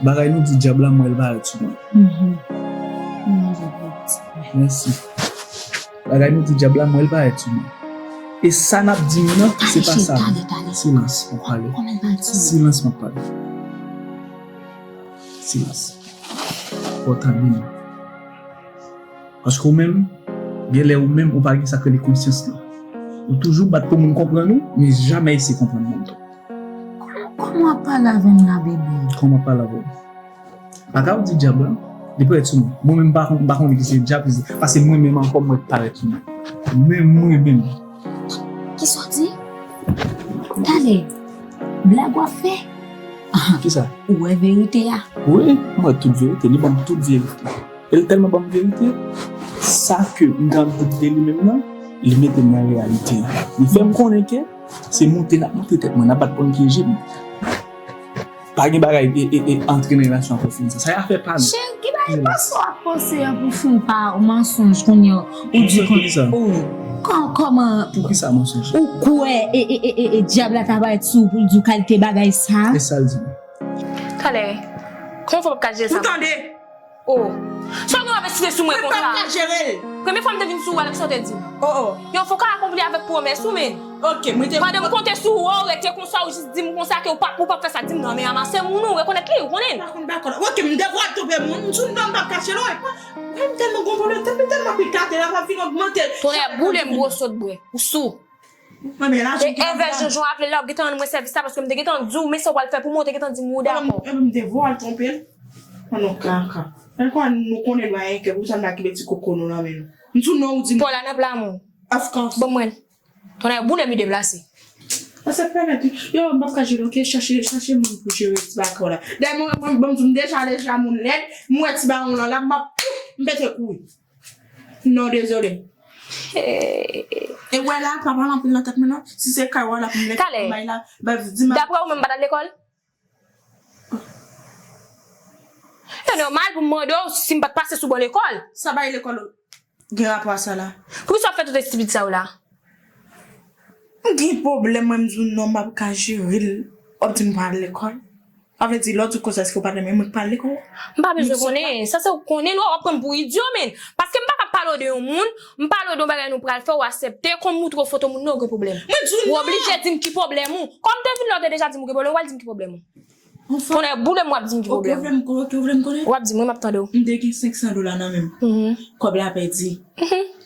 bagay nou di dyab la, m wè l parèt sou mwen. Mèsi. Bagay nou di dyab la, m wè l parèt sou mwen. E sa n ap di m nan, se pa sa. Silans, m ap pale. Silans, m ap pale. Silans. Fò w tande m. Paske ou menm, genlè ou menm, ou pa gen sa k rele konsyans lan. Ou toujou bat pou moun konprann ou, men jamè eseye konprann moun tou. Kòman, kòman w ap pale avè m la, bebe? Kòman w ap pale avè w? Pa ka w di dyab la, li parèt sou mwen. Mwen menm, m pa konn, m pa konnen ki se dyab, ki se, paske mwen menm ankò, mwen parèt sou mwen. Men mwen menm. Kisa w di? Talè, blag w ap fè? Kisa? Ou wè verite a? Wi, m wè tout verite, li ban m tout verite. E l tèlman ban m verite, sa ke m t ap dout de li menm nan, li mete m nan reyalite a. Li fè m konnen ke se moute n ap moute tèt mwen, n ap bat ponyèt je m. Pa gen bagay e, e, e, antre nan relasyon ak ou fin sa. Sa y afè pa nou. Cheri, ki bagay panse w ap panse an pou fin pa mansonj kounye a ou di konn. Kòman? Poukisa mansonj? Ou kwè e, e, e, e, e dyab la ta parèt sou ou pou l di w kalite bagay sa? E sa l di m. Talè, kòman fò w p ap ka jere sa? Ou tande? Oh. Sa w gen w ap esite sou mwen konsa? Mwen p ap ka jere l. Premye fwa m te vin sou ou, Alex, sa w te di m? Oh, oh. Yon fokal akonpli avèk pwomès ou, men. Ok, mwen te. Pandan m konte sou ou, ou rete konsa, ou jis di m konsa ke ou p ap, ou p ap fè sa. Di m non, men Amansè moun ou, ou rekonèt li, ou konnen. Pa konn, pa konn. Ok, m te vwa twonpe moun, m sou non, m p ap kache l, wi. Mwen m tèlman gon pwoblèm, tèt mwen tèlman ap eklate, la, m ap vin ogmante. Tonnè boule m bwè w sot bwè. Ou sou. Mwen, men lajan ki ap la. E Evè Jojo ap rele la, w ap gentan rann mwen sèvis la, paske m te gentan di w, men sa w pral fè pou mwen, ou te gentan di m ou dakò. Mwen, m te vwa l twonpe l. An non, kaka. Mwen konnen nou konnen nou ayen kè, pou sa m ta kenbe ti koko nou nan men nou. M sou non ou di m. Paw la nan pla mwen. Of course. Ban mwen. Tonnè boule m deplase. Sa se pèmèt, yo, m p ap ka jere, ok? Chache, chache moun pou jere ti baka w la. Dayè, mwen, mwen, ban m di w, m deja, deja moun lèd, m wè ti bawon lan la, m ap, m pete kouri. Non, dezole. E wè la, pa pale anpil nan tèt mwen non. Si se kay w la pou m leve bay la, ba di m. Daprè ou menm, m pa t al lekòl? E nòmal pou m mande w si m pa t pase sou bò lekòl. Sa bay lekòl gen rapò a sa la? Poukisa w ap fè tout estipid sa yo la? M gen pwoblèm, mwen, m di w non, m ap ka jere l. W ap di m pa al lekòl? Sa vle di, lè w di w koze, èske w pa renmen moun k pale kon w? M pa bezwen konnen. Sa se ou konnen, non, w ap pran m pou idyo, men. Paske m pa ka pale w de yon moun, m pale w de yon bagay nou pral fè, w aksepte, kon m moutre w foto moun nan, ou gen pwoblèm. Mwen di w non. Ou oblije di m ki pwoblèm ou. Kòm m te vin la, ou te deja di m ou gen pwoblèm, ou pral di m ki pwoblèm ou. Tonnè boule m, w ap di m ki pwoblèm ou. Ou vle m konnen, ou vle m konnen? W ap di m, wi, m ap tande w. M te gen senk san dola nan men m. Kòb la pèdi.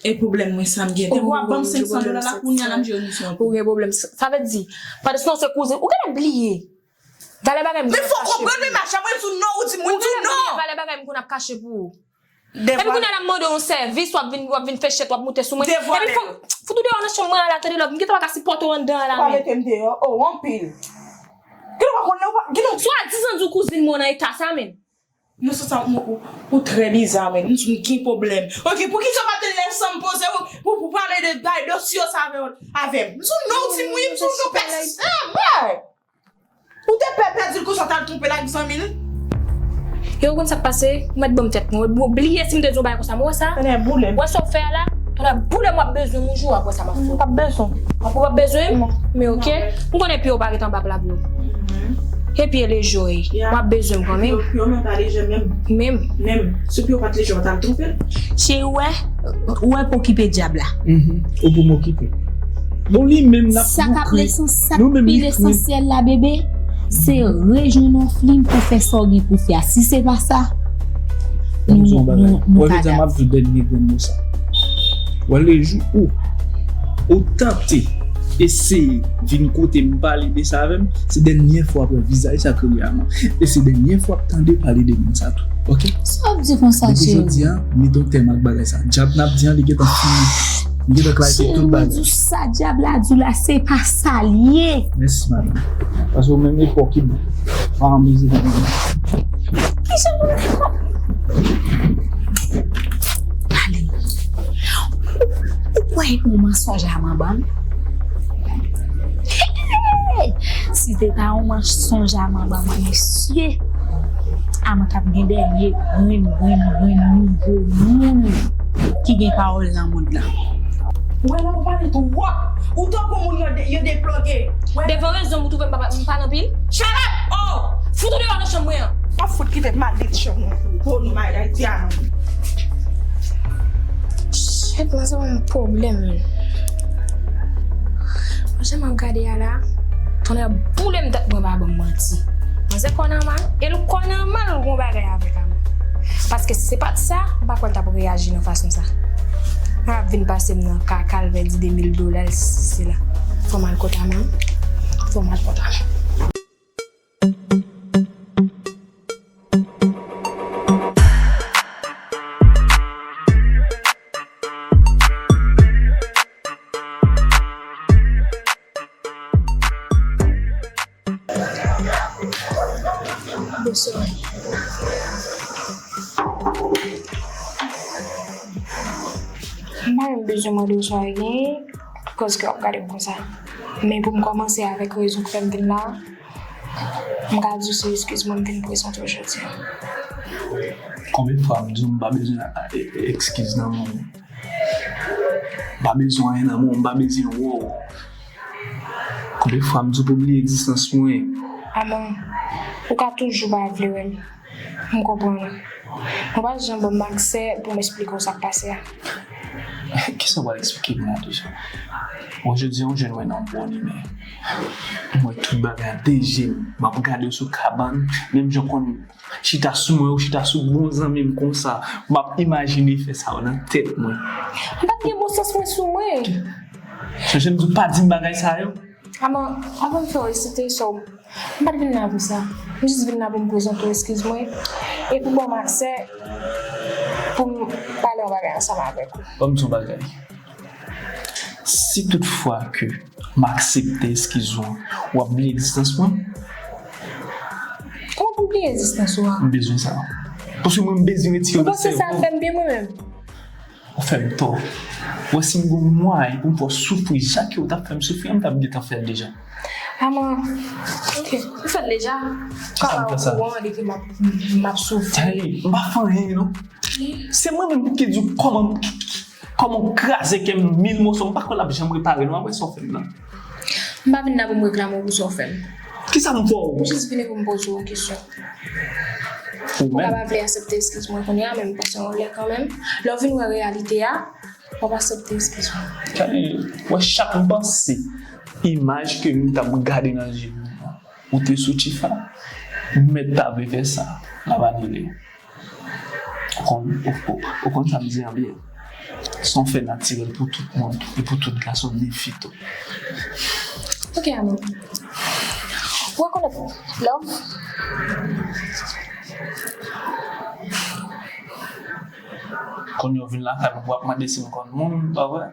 E pwoblèm mwen sa m gen. Depi w ap ban m senk san dola la, kounye a la m jere misyon an pou ou. Ou gen pwoblèm. Sa vle di, pandan se tan se kouzen, ou genlè bliye. Valè bagay m konn ap kache pou ou. Men fò w konprann, wi, machann, mwen di w non, ou di m, mwen di w non. Ou genlè bliye valè bagay m konn ap kache pou ou. Epi kounye a la m mande yon sèvis, w ap vin, w ap vin fè chèt, w ap moute sou mwen. Epi fò, fout ou deyò nan chanm mwen an la, tande lòt, m gentan pa ka sipòte w anndan an la, men. Ou pa mete m deyò, oh, anpil. Gen lè w pa konn lè w pa, gen lè w swadizan di w kouzin mwen nan eta sa, men. Non, sa, sa, ou, ou, ou trè biza, men. M di w m gen pwoblèm. Ok, poukisa w pa te lèse m poze w pou, pou pale de bay dosye sa avè, avè m? M di w non, ou di m wi, m di w non, pèsistan, bòy. Ou te pè pèdi l konsa, w t al twonpe l ak zanmi l? Yo, ou konn sa k pase? Ou mèt ban m tèt mwen. Ou bliye si m te di w bagay konsa, m wè sa. Tonnè boule m. Wè sa w fè a la? Tonnè boule m, w ap bezwen m yon jou, w ap wè sa m ap fè w. M p ap bezwen w. W ap, w ap bezwen m? Non. Men ok. M konnen pye w pa ret anba pla blo. E pye leje w ye. W ap bezwen m kanmenm. Pye w, pye w menm pa leje menm. Menm. Menm. Si pye w pa t leje, w pa t al twonpe l. Cheri, w wè, w wè pou okipe dyab la. Ou pou m okipe. Bon, li menm n ap bouke. Sa k ap lesan-, sa k pi lesansyèl la, bebe, se rejwenn Anflin pou fè sa w gen pou fè a. Si se pa sa, nou, nou, nou pa dap. Wè, jodi a m ap di w dènye grenn mo sa. Wè, lejou ou, ou tante eseye vin kote m pale de sa avè m, se dènye fwa w ap wè vizaj sa Keriama. E se dènye fwa w ap tande pale de moun sa tou. Ok? Sa w ap di konsa, cheri? Depi jodi a, m met yon tèm ak bagay sa. Dyab n ap di an, li gentan fini. Li gentan klarifye tout bagay. Cheri, mwen di w sa dyab la di w la, se pa sa l ye. Mèsi, madanm. Paske ou menm epòk ki bon. Pa anmezi pou mwen. Kijan pou m te konn? Pale. Ou kwè yon mansonj a manman m? Hey! Si te ta yon mansonj a manman m, mesye, Ama t ap gen dènye grenn, grenn, grenn nouvo moun ki gen pawòl nan mond lan. Ou wè lè w pale twòp, ou tankou moun yo de-, yo deploge. Devan rezon m, ou twouve m pa, m pa nan pil? Shut up! Oh! Fout ou deyò nan chanm mwen an! W ap fout kite m al nan chanm mwen pou ou, pou nou bay Ayiti a non. Shit, manzè yon pwoblèm, menn. Manzè m ap gade a la, tonnè boule m tèt mwen pa ban m manti. Manzè kò nan mal, e l kò nan mal, l gon bagay avèk Ama. Paske si se pa t sa, m pa kwè l t ap reyaji nan fason sa. Mwen ap vin pase m nan kaka, l pèdi de mil dola, l sesi sela. Fò m al kot Ama. Fò m al kot Ama. Bonswa. M pa menm bezwen mande w sa w genyen, kòz ke w ap gade m konsa. Men pou m kòmanse avèk rezon k fè m vin la, m ka di w se eskiz mwen m vin prezante w jodi a. Konbyen fwa m di w m pa bezwen, e, e, eskiz nan men w? M pa bezwen anyen nan men w, m pa bezwen wè w. Konbyen fwa m di w pou w bliye egzistans mwen? Ama, ou ka toujou pa vle wè m. M konprann. Ou pa janm ban m aksè pou m esplike w sa k pase a. Kisa w pral esplike m la deja? Bon, jodi a, w jwenn mwen nan bon imè. M wè tout bagay an de je m. M ap gade w sou kabann, menm jan w konn chita sou mwen, ou chita sou bon zanmi m konsa. M ap imajine fè sa yo nan tèt mwen. M pa t gen bon sans mwen sou mwen. Sonje m di w pa di m bagay sa yo. Ama, avan m fè w esite sa w M pa t vin la pou sa. M jis vin la pou m prezante w eskiz mwen. E pou ba w aksè pou m pale yon bagay ansanm avèk ou. Ban m di w yon bagay. Si tout fwa ke m aksepte eskiz ou an, w ap bliye egzistans mwen? Kòman pou m bliye egzistans ou an? M bezwen sa. Paske mwen, m bezwen retire w nan sèvo. Ou panse sa ap fè m byen mwen menm? Ou fè m tò. Ou wè si m gon mwayen pou m fè w soufri jan ke w t ap fè m soufri an, m t ap gentan fè l deja. Ama, ok, ou fè l deja? Kisa m fè sa? Kòman ou wè de ke m ap, m ap soufri? Hey, m pa fè anyen non. Se mwen menm ki di w kòman, kòman w kraze kè m mil moso, m pa kwè l ap janm repare non, apre sa w fè m nan. M pa vin la pou m reklame w pou sa w fè m. Kisa m fè w? M jis vini pou m poze w yon kesyon. Ou Ou ka menm? pa vle aksepte eskiz mwen kounye a, men m panse w lè kanmenm. Lè w vin wè reyalite a, w ap aksepte eskiz mwen. Gade, wè chak m panse imaj ke m t ap gade nan je m nan. Ou te sou Tifa. M mèt ta vle fè sa. L ap anile. Ou konn, ou, ou, ou konn sa m di an byen. Se yon fè natirèl pou tout moun e pou tout gason, ni fi tou. Ok, amou. Ou rekonèt love? Kounye a w vin lakay mwen, w ap mande si m konn moun, pa vre?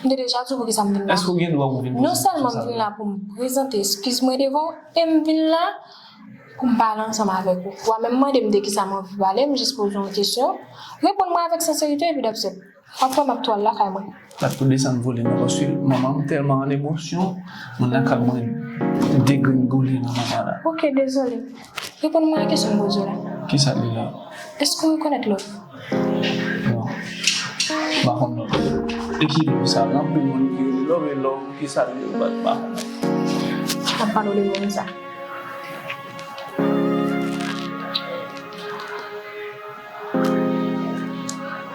M te deja di w poukisa m vin la. Èske w gen dwa pou w vin Non poze sèlman m kesyon sa vin la? La pou m prezante eskiz mwen devan w e m vin la pou m pale ansanm avèk ou. Ou a menm mande m de kisa m anvi pale, m jis poze w yon kesyon. Reponn mwen avèk senserite epi dapsep. W ap wè m ap twal lakay mwen. Pa t pou desann vole non, paske manman m tèlman an emosyon, moun lakay mwen degrengole nan moman la. Ok, dezole. Reponn mwen a kesyon m poze w la. Kisa li la? Èske w rekonèt love? Non. M pa konn love. E ki love sa? Gen anpil moun ki rele love e love, kisa li ye? M pa, m pa konn. M ap pale w de moun sa.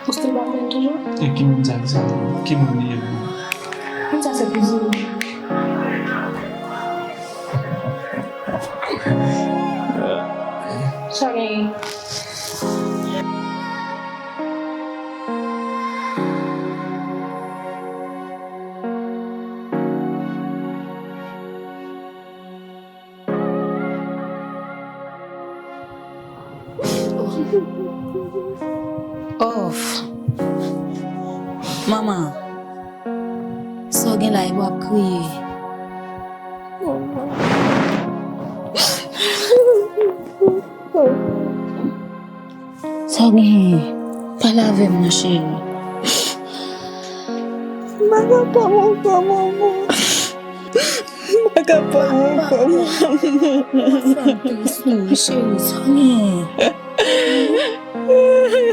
Ou still pa konnen toujou? E ki moun sa, ki sa? Ki moun li ye pou ou? Moun sa se kouzin. Sa genyen? Of. Manman, sa w gen la epi w ap kriye? Sa w genyen? Pale avè m non, cheri. M pa kapab ankò, manman. M pa kapab ankò, manman. Sa tris tou, cheri, sa w genyen?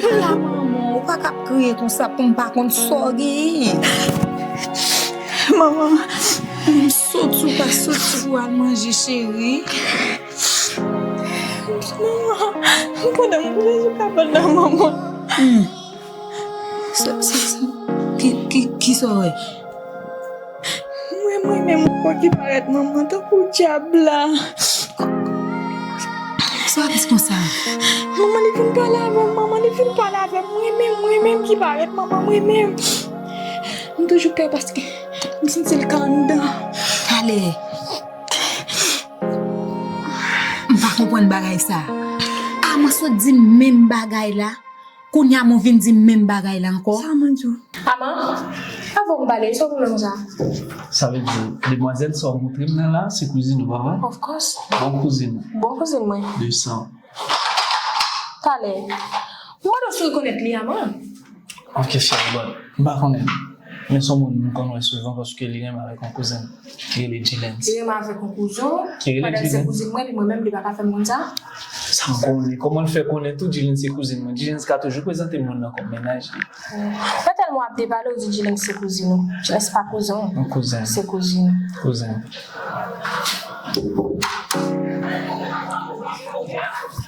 Ala manman, ou pa ka ap kriye konsa pou m pa konn sa w genyen. Manman, m soti, ou pa soti pou al manje, cheri. Manman, pandan m konnen sou kabòn nan, manman. Hmm. Sa, sa, sa, ki, ki, ki sa w wè? Mwen, mwen menm ankò ki parèt manman tankou dyab la. Sa w ap di konsa? Manman, li vin pale avè m, manman, li vin pale avè m. Mwen menm, mwen menm ki parèt manman, mwen menm. M toujou pè paske m santi l ka anndan. Talè. M pa konprann bagay sa. Aman sot di m menm bagay la. Kounye a m vin di m menm bagay la ankò. Sa man di w? Aman, avan m pale, sa w pou menm sa? Sa vle di, demwazèl sa w montre m nan la, se kouzin ou, pa vre? Of course. Bon kouzin ou. Bon kouzin mwen. De san. Talè. M mande w si w rekonèt li, Aman. Ok, cheri, bon. M pa konnen. Men se yon moun m konn wè souvan paske li renmen avèk yon kouzin. Li rele Jilens. Li renmen avèk yon kouzin. Ki rele Pandan se Jilens. Kouzin mwen, li mwen menm, li pa ka fè m konn sa. Sa m konnen. Kòman l fè konnen tou Jilens se kouzin mwen? Jilens ka toujou prezante moun nan kòm mennaj li. Mwen tèlman ap depale, ou di Jilens se kouzin ou. Jilens pa kouzin ou. Yon kouzin. Se kouzin ou. Kouzin.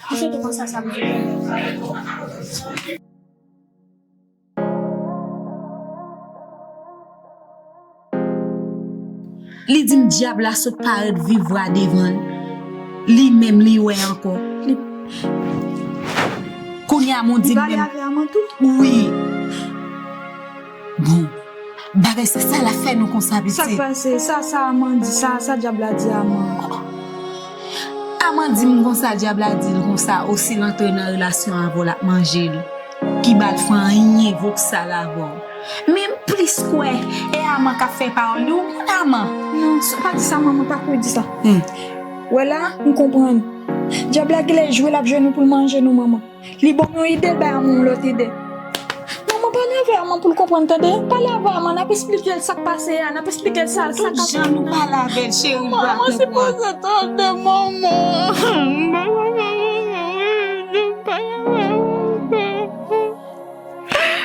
Ou sot konsa sa m di. Li di m dyab la sot parèt viv vwa devan l. Li menm li wè ankò. Li... Kounye a m di m Pale menm. Avè Aman tou? Wi. Bon. Bagay se sa l ap fè nou konsa, Sa k pitit. Pase? Sa, sa Aman di, sa, sa dyab la di Aman? Aman di m konsa, dyab la di l konsa, osi l antre nan relasyon avè w, l ap manje l. Ki ba l fè anyen vòksal avè w. Men m plis kwè, e Aman k ap fè pawòl li, ou konn Aman. Non, sa pa di sa, manman, pa kwè di sa. Hmm. Wè la, m konprann. Dyab la genlè jwe, l ap jwe nou pou l manje nou, manman. Li ban m yon ide, l bay Aman yon lòt ide. Manman, pale avè Aman pou l konprann, tande? Pale avè Aman, n ap esplike l sa k pase a, n ap esplike l sa, sa k Tout jan nou pale avè l, cheri, li pa Manman, konprann. Sipoze tande, manman.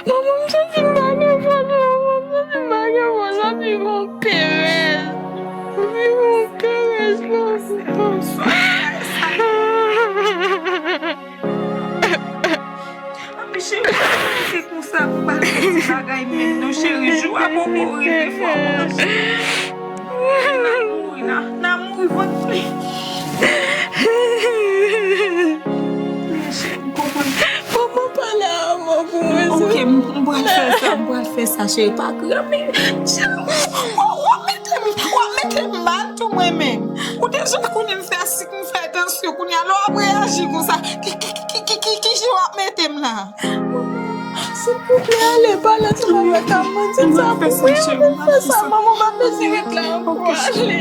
Manman, m santi m pa gen fòs, manman, m santi m pa gen fòs, m ap viv yon perèz. M ap viv yon perèz, manman. Cheri, pa rete konsa, pa fè ti bagay menm non, cheri. Jou a poko rive, fò w manje. N a mouri la, n a mouri vant plen. Men cheri, m konprann. Kòman pale a mò pou mwen? Ok, m, m pral fè sa, m pral fè sa, cheri, pa kriye. Men, cheri, w, w ap mete m, w ap mete m mal tou mwen menm. Ou deja konnen m fè sik, m fè tansyon, kounye a lè w ap reyaji konsa. Ki, ki, ki, ki, ki, ki jan w ap mete m la? Silvouplè, ale pale ansanm avèk Amandine, sa pou mwen, ou vin fè sa, manman pa bezwen ret la ankò, ale.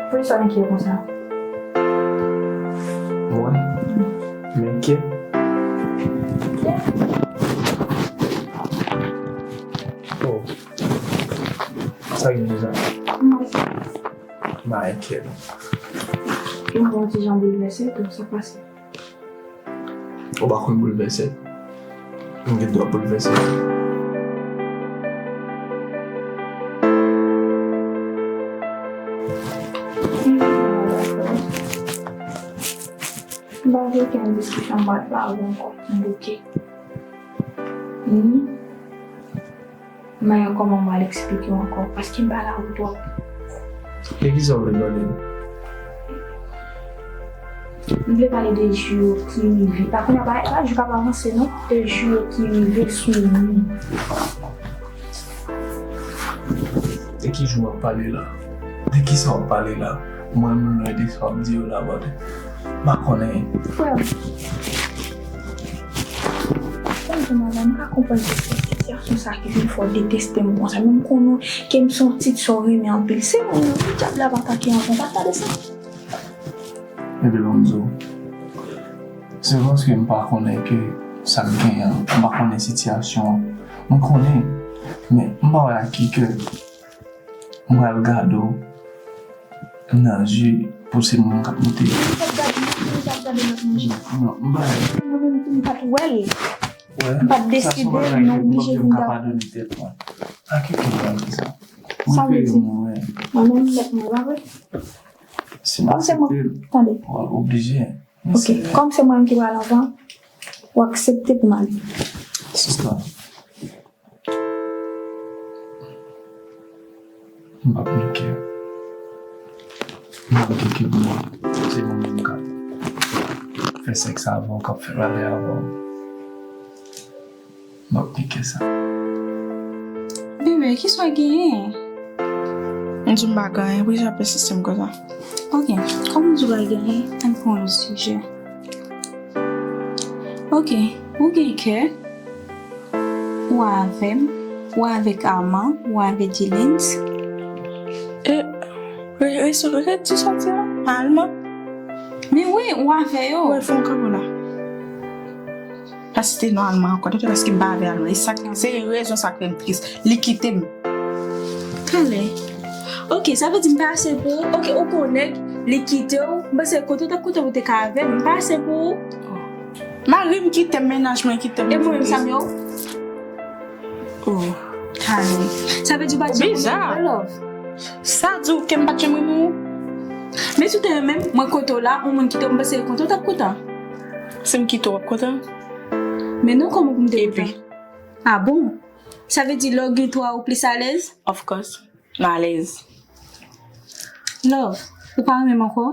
Poukisa w enkyete konsa? Mwen? M enkyete? Oh. Sa gen deja? M pa enkyete. Ou wè w ti jan boulvèse, tou sa pase. Ou pa konn boulvèse? M gen dwa boulvèse. M pa vle gen diskisyon m pral ba ou ankò, m bouke. Ni Mwen, kòman m pral eksplike w ankò? Paske m pa la pou twòp. E kisa w vle pale? M vle pale de jou yo ki rive. Pa kounye a, pa, pa jou k ap avanse, non. De jou yo ki rive sou nou. De ki jou w ap pale la? De kisa w ap pale la? Mwen, m lwen de sa w ap di yo la, brother. M pa konnen. Frè m. Mwen, madanm, m pa konprann sitiyasyon sa ki vin fè w deteste m konsa. Men m konnen ke m se yon ti sa w renmen anpil. Se mwen menm, dyab la pa atake anvan. Pa gade sa. Ebyen, ban m di w. Se paske m pa konnen ke sa k genyen an. M pa konnen sitiyasyon an. M konnen, men m pa wè ak ki kè. M pral gade w nan je pou se moun k ap moute. Ou p ap gade m, ou p ap gade lòt moun je. Non, m pa. Mwen menm tou, m pa t wè l. M pa t deside, m oblije vin gade. Padone tèt mwen. A ki ki pral di sa? Sa vle di, mwen menm, mèt mwen, pa vre? Si m aksepte l, w ap oblije. Ok, kòm se mwen ki pral anvan, w aksepte pou m ale. Sista. M p ap nèke. M p ap nèke pou mwen. Se mwen menm k ap fè sèks avè w, k ap fè bagay avè w. M p ap nèke sa. Bebe, kisa w genyen? M di w m pa gen anyen, poukisa w ap pèsiste m konsa? Ok, kòm m di w pa gen anyen, ann pran yon sijè. Ok, ou gen kè. Ou avè m, ou avèk Arman, ou avè Dilens. E, re, re, re, di sa w di la? Alman? Men wi, ou avè yo. Wè, fè yon kanpe la. Pa site non Alman ankò, tande, paske m pa avè Alman. E sa k, se rezon sa k fè m tris. Li kite m. Talè. Ok, sa vle di m pa ase pou ou? Ok, ou konnen li kite w. M panse kote w t ap kontan pou w te ka avè m. M pa ase pou ou? Mari m kite m, mennaj mwen kite m. E mwen menm sa m ye? Oh. Talè. Sa vle di w pa t janm renmen mwen, love? Sa di w ke m pa t janm renmen w? Men si w te renmen m, mwen kote w la, yon moun kite w, m panse kote w t ap kontan. Si m kite w, w ap kontan? Men non, kòman pou m te kontan? Ah bon? Sa vle di lè w gen twa ou plis alèz? Of course. M alèz. Love, ou pa renmen m ankò?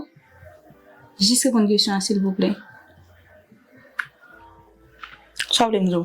Jis reponn kesyon an, silvouplè. Sa w vle m di w?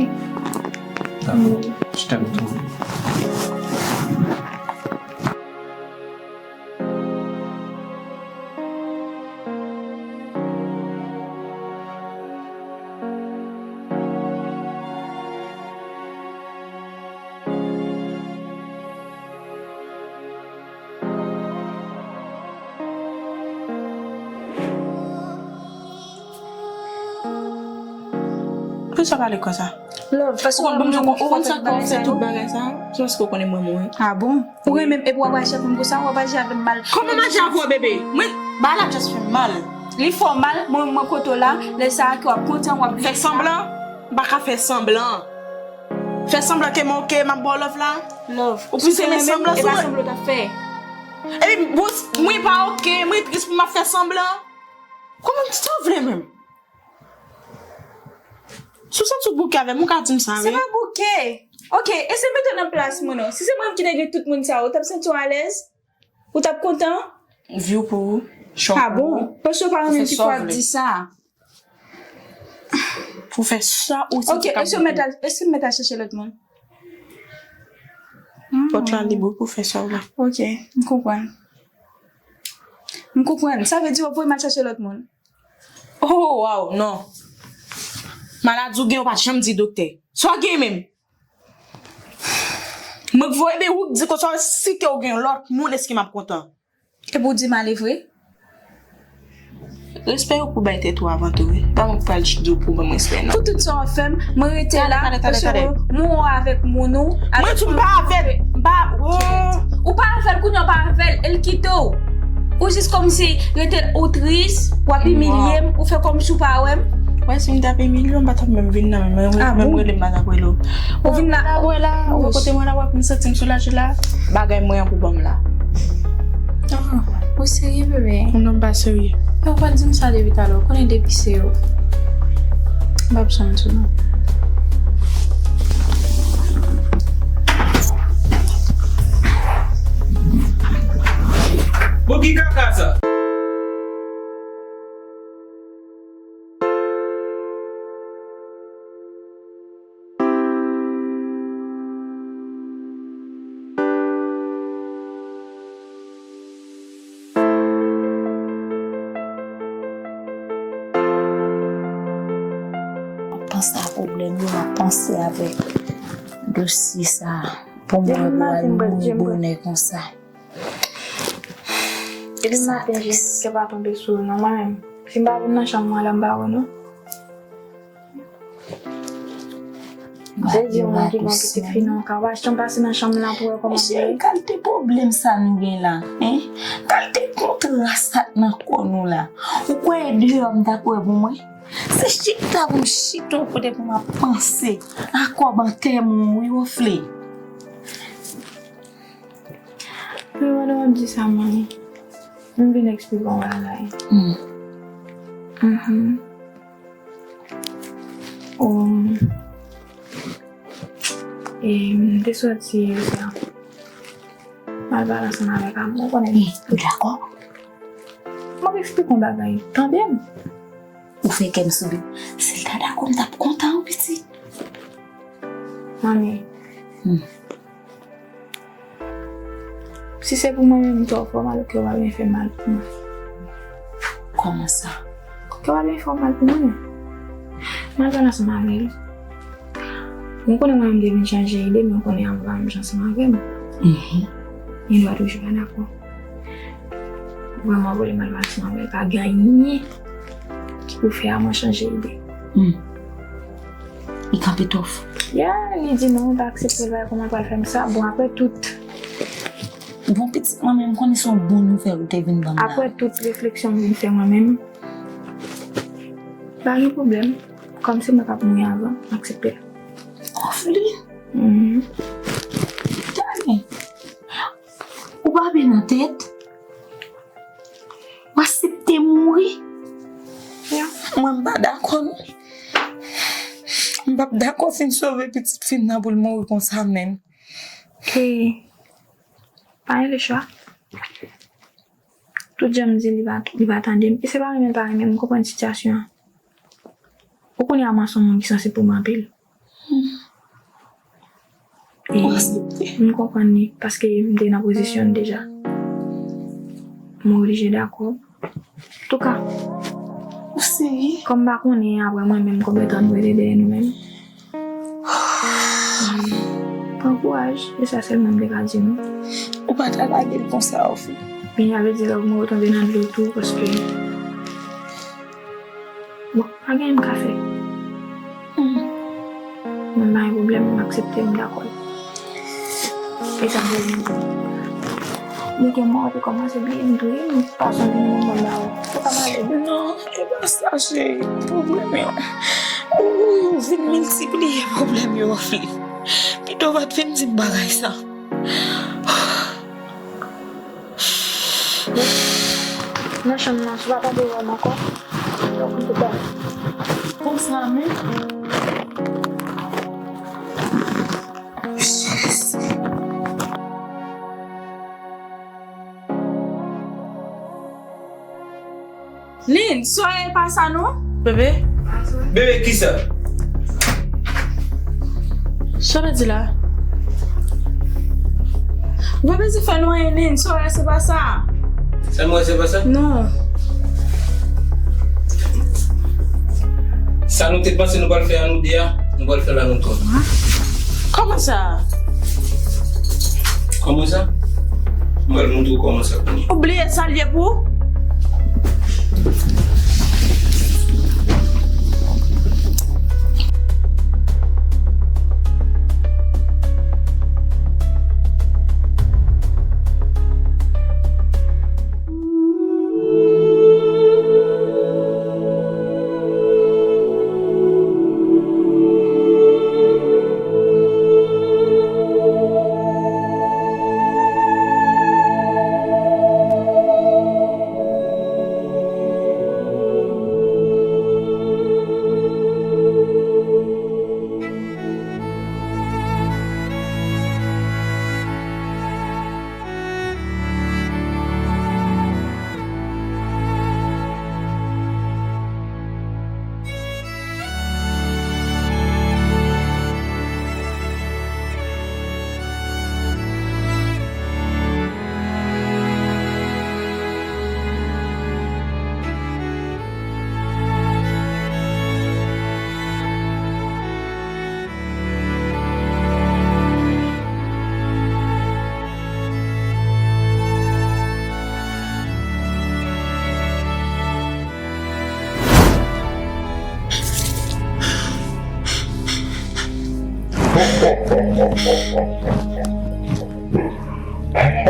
Ok. D'amour, je t'aime trop. Poukisa w pale konsa? Love, paske ou konn, ou konn sa k fè tout bagay sa? Se paske ou konnen mwen, mwen. Ah bon? Ou renmen m, epi w ap aji avè m konsa, w ap aji avè m mal. Kòman m aji avè w, bebe? Mwen, bagay la just fè m mal. Li fè w mal, mwen, mwen kote w la, lè sa a ke w ap kontan, w ap fè sanblan? M pa ka fè sanblan. Fè sanblan ke m oke, m ap ba w love la. Love. Ou plis renmen sanblan sou mwen. E pa sanblan w t ap fè. Epi, bon, mwen pa oke, mwen tris pou m ap fè sanblan. Kòman sa w vle menm? Si w santi w bouke avè m, ou ka di m sa, wi. Se pa bouke. Oke, eseye mete w nan plas mwen non. Si se mwen ki te gen tout moun sa yo, ou t ap santi w alèz? Ou t ap kontan? Vi w pou ou. Ah bon? Paske w pa renmen m ki fwa ap di sa. Pou fè sa ou santi w ka. Oke, eseye w mèt al, eseye w mèt al chèche lòt moun. Pòt la lib, ou pou fè sa w vle. Oke, m konprann. M konprann. Sa vle di w ap voye m al chèche lòt moun. Oh, waw, non. Maladi w gen, ou pa janm di doktè. Sa w gen menm? Mwen k voye, ebyen ou k di konsa, si ke w gen lòt moun, èske m ap kontan? Epi w di m ale vre? Respè yo pou bay tèt ou avan tou, wi. Pa mwen k pral di w pou ban m respè, non. Pou tout sa w ap fè m, mwen rete la, paske mwen wè avèk moun ou, mwen di w m pa avè l, m pa, oh. Ou pa avè l, kounye a w pa avè l, e l kite w. Ou jis kòmsi rete ou tris, w ap imilye m, ou fè kòmsi w pa wè m. Wè, si m t ap imilye w, m pa t ap menm vin nan, men mwen, mwen rele m pa t ap rele w. Ou vin la, ou wè la, ou wè kote mwen la, w ap m santi m soulaje la. Bagay mwen an pou ban m la. Ah, ou serye, bebe? Non, m pa serye. Ou pral di m sa depi talè, ou konnen depi se yo. M p ap janm di w non. Bon, ki kaka sa? Panse a pwoblèm yo, m ap panse avèk dosye sa a. pou mwen wè pou al mouri bonè konsa. Depi maten, Jezi, kè pa tonbe sou ou non, mwen menm. Si m pa vin nan chanm mwen la, m pa wè non. Jezi, yon moun ki gen yon pitit fi nan yon ka, w pa janm pase nan chanm lan pou wè kòman l ye. Cheri, kalite pwoblèm sa nou gen la, en? Kalite kontra sa k nan kò nou la. Ou kwè e deyò m ta kwè pou mwen? Se chita pou m chita yon kote pou m ap panse a kòb antèman w wi, Wofle. Men pandan w ap di sa, manmi, m vin eksplike w yon bagay. Hmm. Mhm. Um, e m te soti yè swa. M al pale ansanm avèk Amou, ou konnen. Wi, ou dakò? M ap eksplike w yon bagay. Tande m. Ou fè kè m soubi. Si l ta dakò, m t ap kontan, wi, pitit. Manmi. Hmm. Si se pou mwen menm, kè w fè w mal, kè w pa byen fè mal pou mwen. Kòman sa? Kè w pa byen fè w mal pou mwen. M al pale ansanm avè l. Mwen konnen mwen menm m te vin chanje ide, men mwen konnen Amou pa menm jan ansanm avè m. Mhm. Li dwa toujou pa dakò. Vrèman, vole mal pase anvè l, pa gen anyen ki pou fè Amou chanje ide. Hmm. Li kanpe twò fò. Ya, li di non, li pa aksepte l, bagay kòman l pral fè m sa. Bon, apre tout. Bon, pitit mwen menm, m konnen se yon bon nouvèl ou te vin ban m la. Apre tout refleksyon m vin fè mwen menm, pa gen pwoblèm. Kòm se mwen k ap mouri avan, m aksepte l. Wofle. Mhm. Dale. Ou pa byen nan tèt? W aksepte mouri? Ya. Mwen, m pa dakò, non. M p ap dakò fin sove pitit fi m nan pou l mouri konsa menm. E pa gen lechwa. Tout jan m di li pa, li pa tande m. E se pa renmen l pa renmen m, m konprann sitiyasyon an. Ou konnen Amou se yon moun ki sansib pou mwen anpil. E m konprann li, paske m te nan pozisyon l deja. M oblije dakò. Antouka, ou serye? Kòm m pa konnen apre mwen menm konbyen tan nou rete dèyè nou menm. Pran kouraj, e sa sèlman m te ka di nou. Ou pa ta lage l konsa, Wofle. Men sa vle di lè w mouri tonbe nan dlo tou, paske bon, pa gen anyen m ka fè. Hmm. Mwen pa gen pwoblèm, m aksepte, m dakò. E sa vle di, men gen mò, ou te kòmanse bliye m tou, wi, m pa sonje nimewo m ba ou. Ou ka mande. Non, e pa sa, cheri. Pwoblèm yo. Ou, ou vin miltipliye pwoblèm yo, Wofle. Pito w pa t vin di m bagay sa. Nan chanm nan, si w pa tande wè m ankò, donk m te ba. Konsa menm. Jezi. Nin, soyè pa sa non. Bebe? Bebe, kisa? Sa w vle di la? Ou pa bezwen fè nou anyen, Nin, soyè se pa sa. Sa nou wè se pa sa? Non. Sa nou te panse nou pral fè a nou de a, nou pral fè l a nou twò. Kòman sa? Kòman sa? Mwen montre w kòman sa kounye. Ou bliye sa l ye pou ou?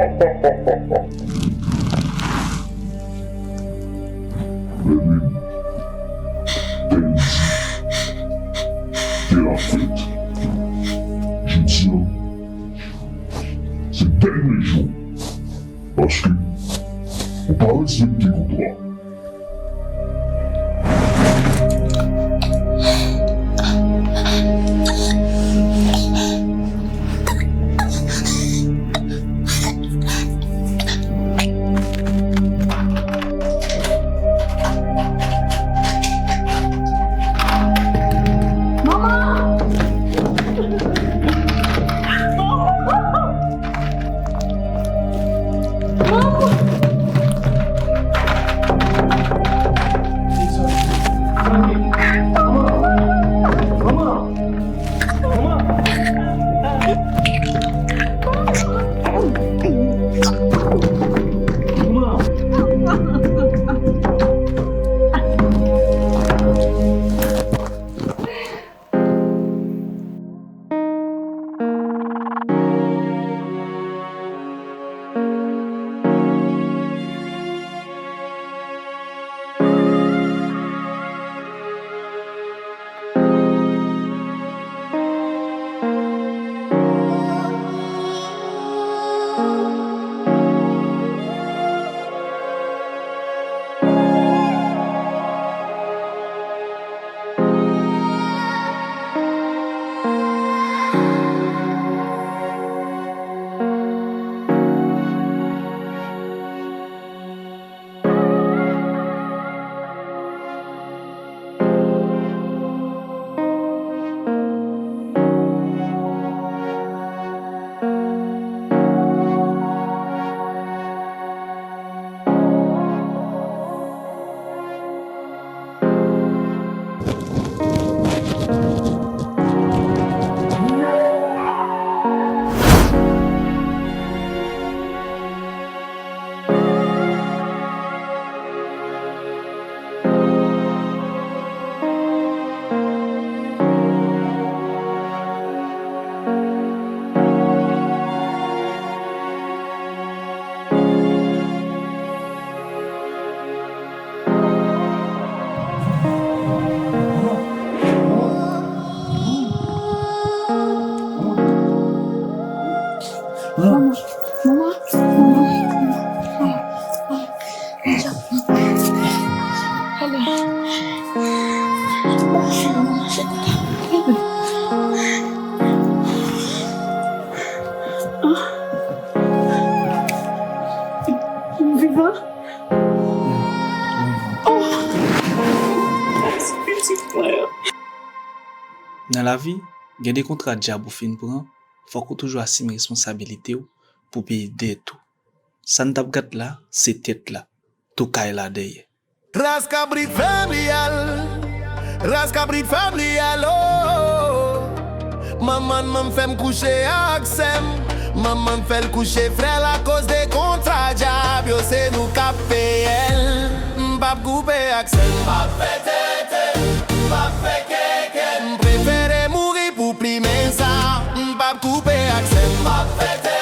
Mèt Lili, dènye jou te la fèt. Jodi a, se dènye jou. Paske ou pa respekte kontra. Manman, manman, manman. Ale. Manman, manman, manman. M vivan? Oh! Mèsi, pitit mwen. Nan lavi, gen de kontra dyab ou fin pran, fòk ou toujou asime responsabilite w pou peye dèt ou. Sa n t ap gad la, se tèt la, toukay la dèyè. Ras kabrit fè m li al. Ras kabrit fè m li al, oh. Manman m fè m kouche ak sè m. Manman m fè l kouche frè l akoz de kontra dyab yo, se nou k ap peye l. M p ap koupe ak sè m. M p ap fè tete, m p ap fè keke. M prefere mouri pou plimen sa. M p ap koupe ak sè m. M p ap fè tete.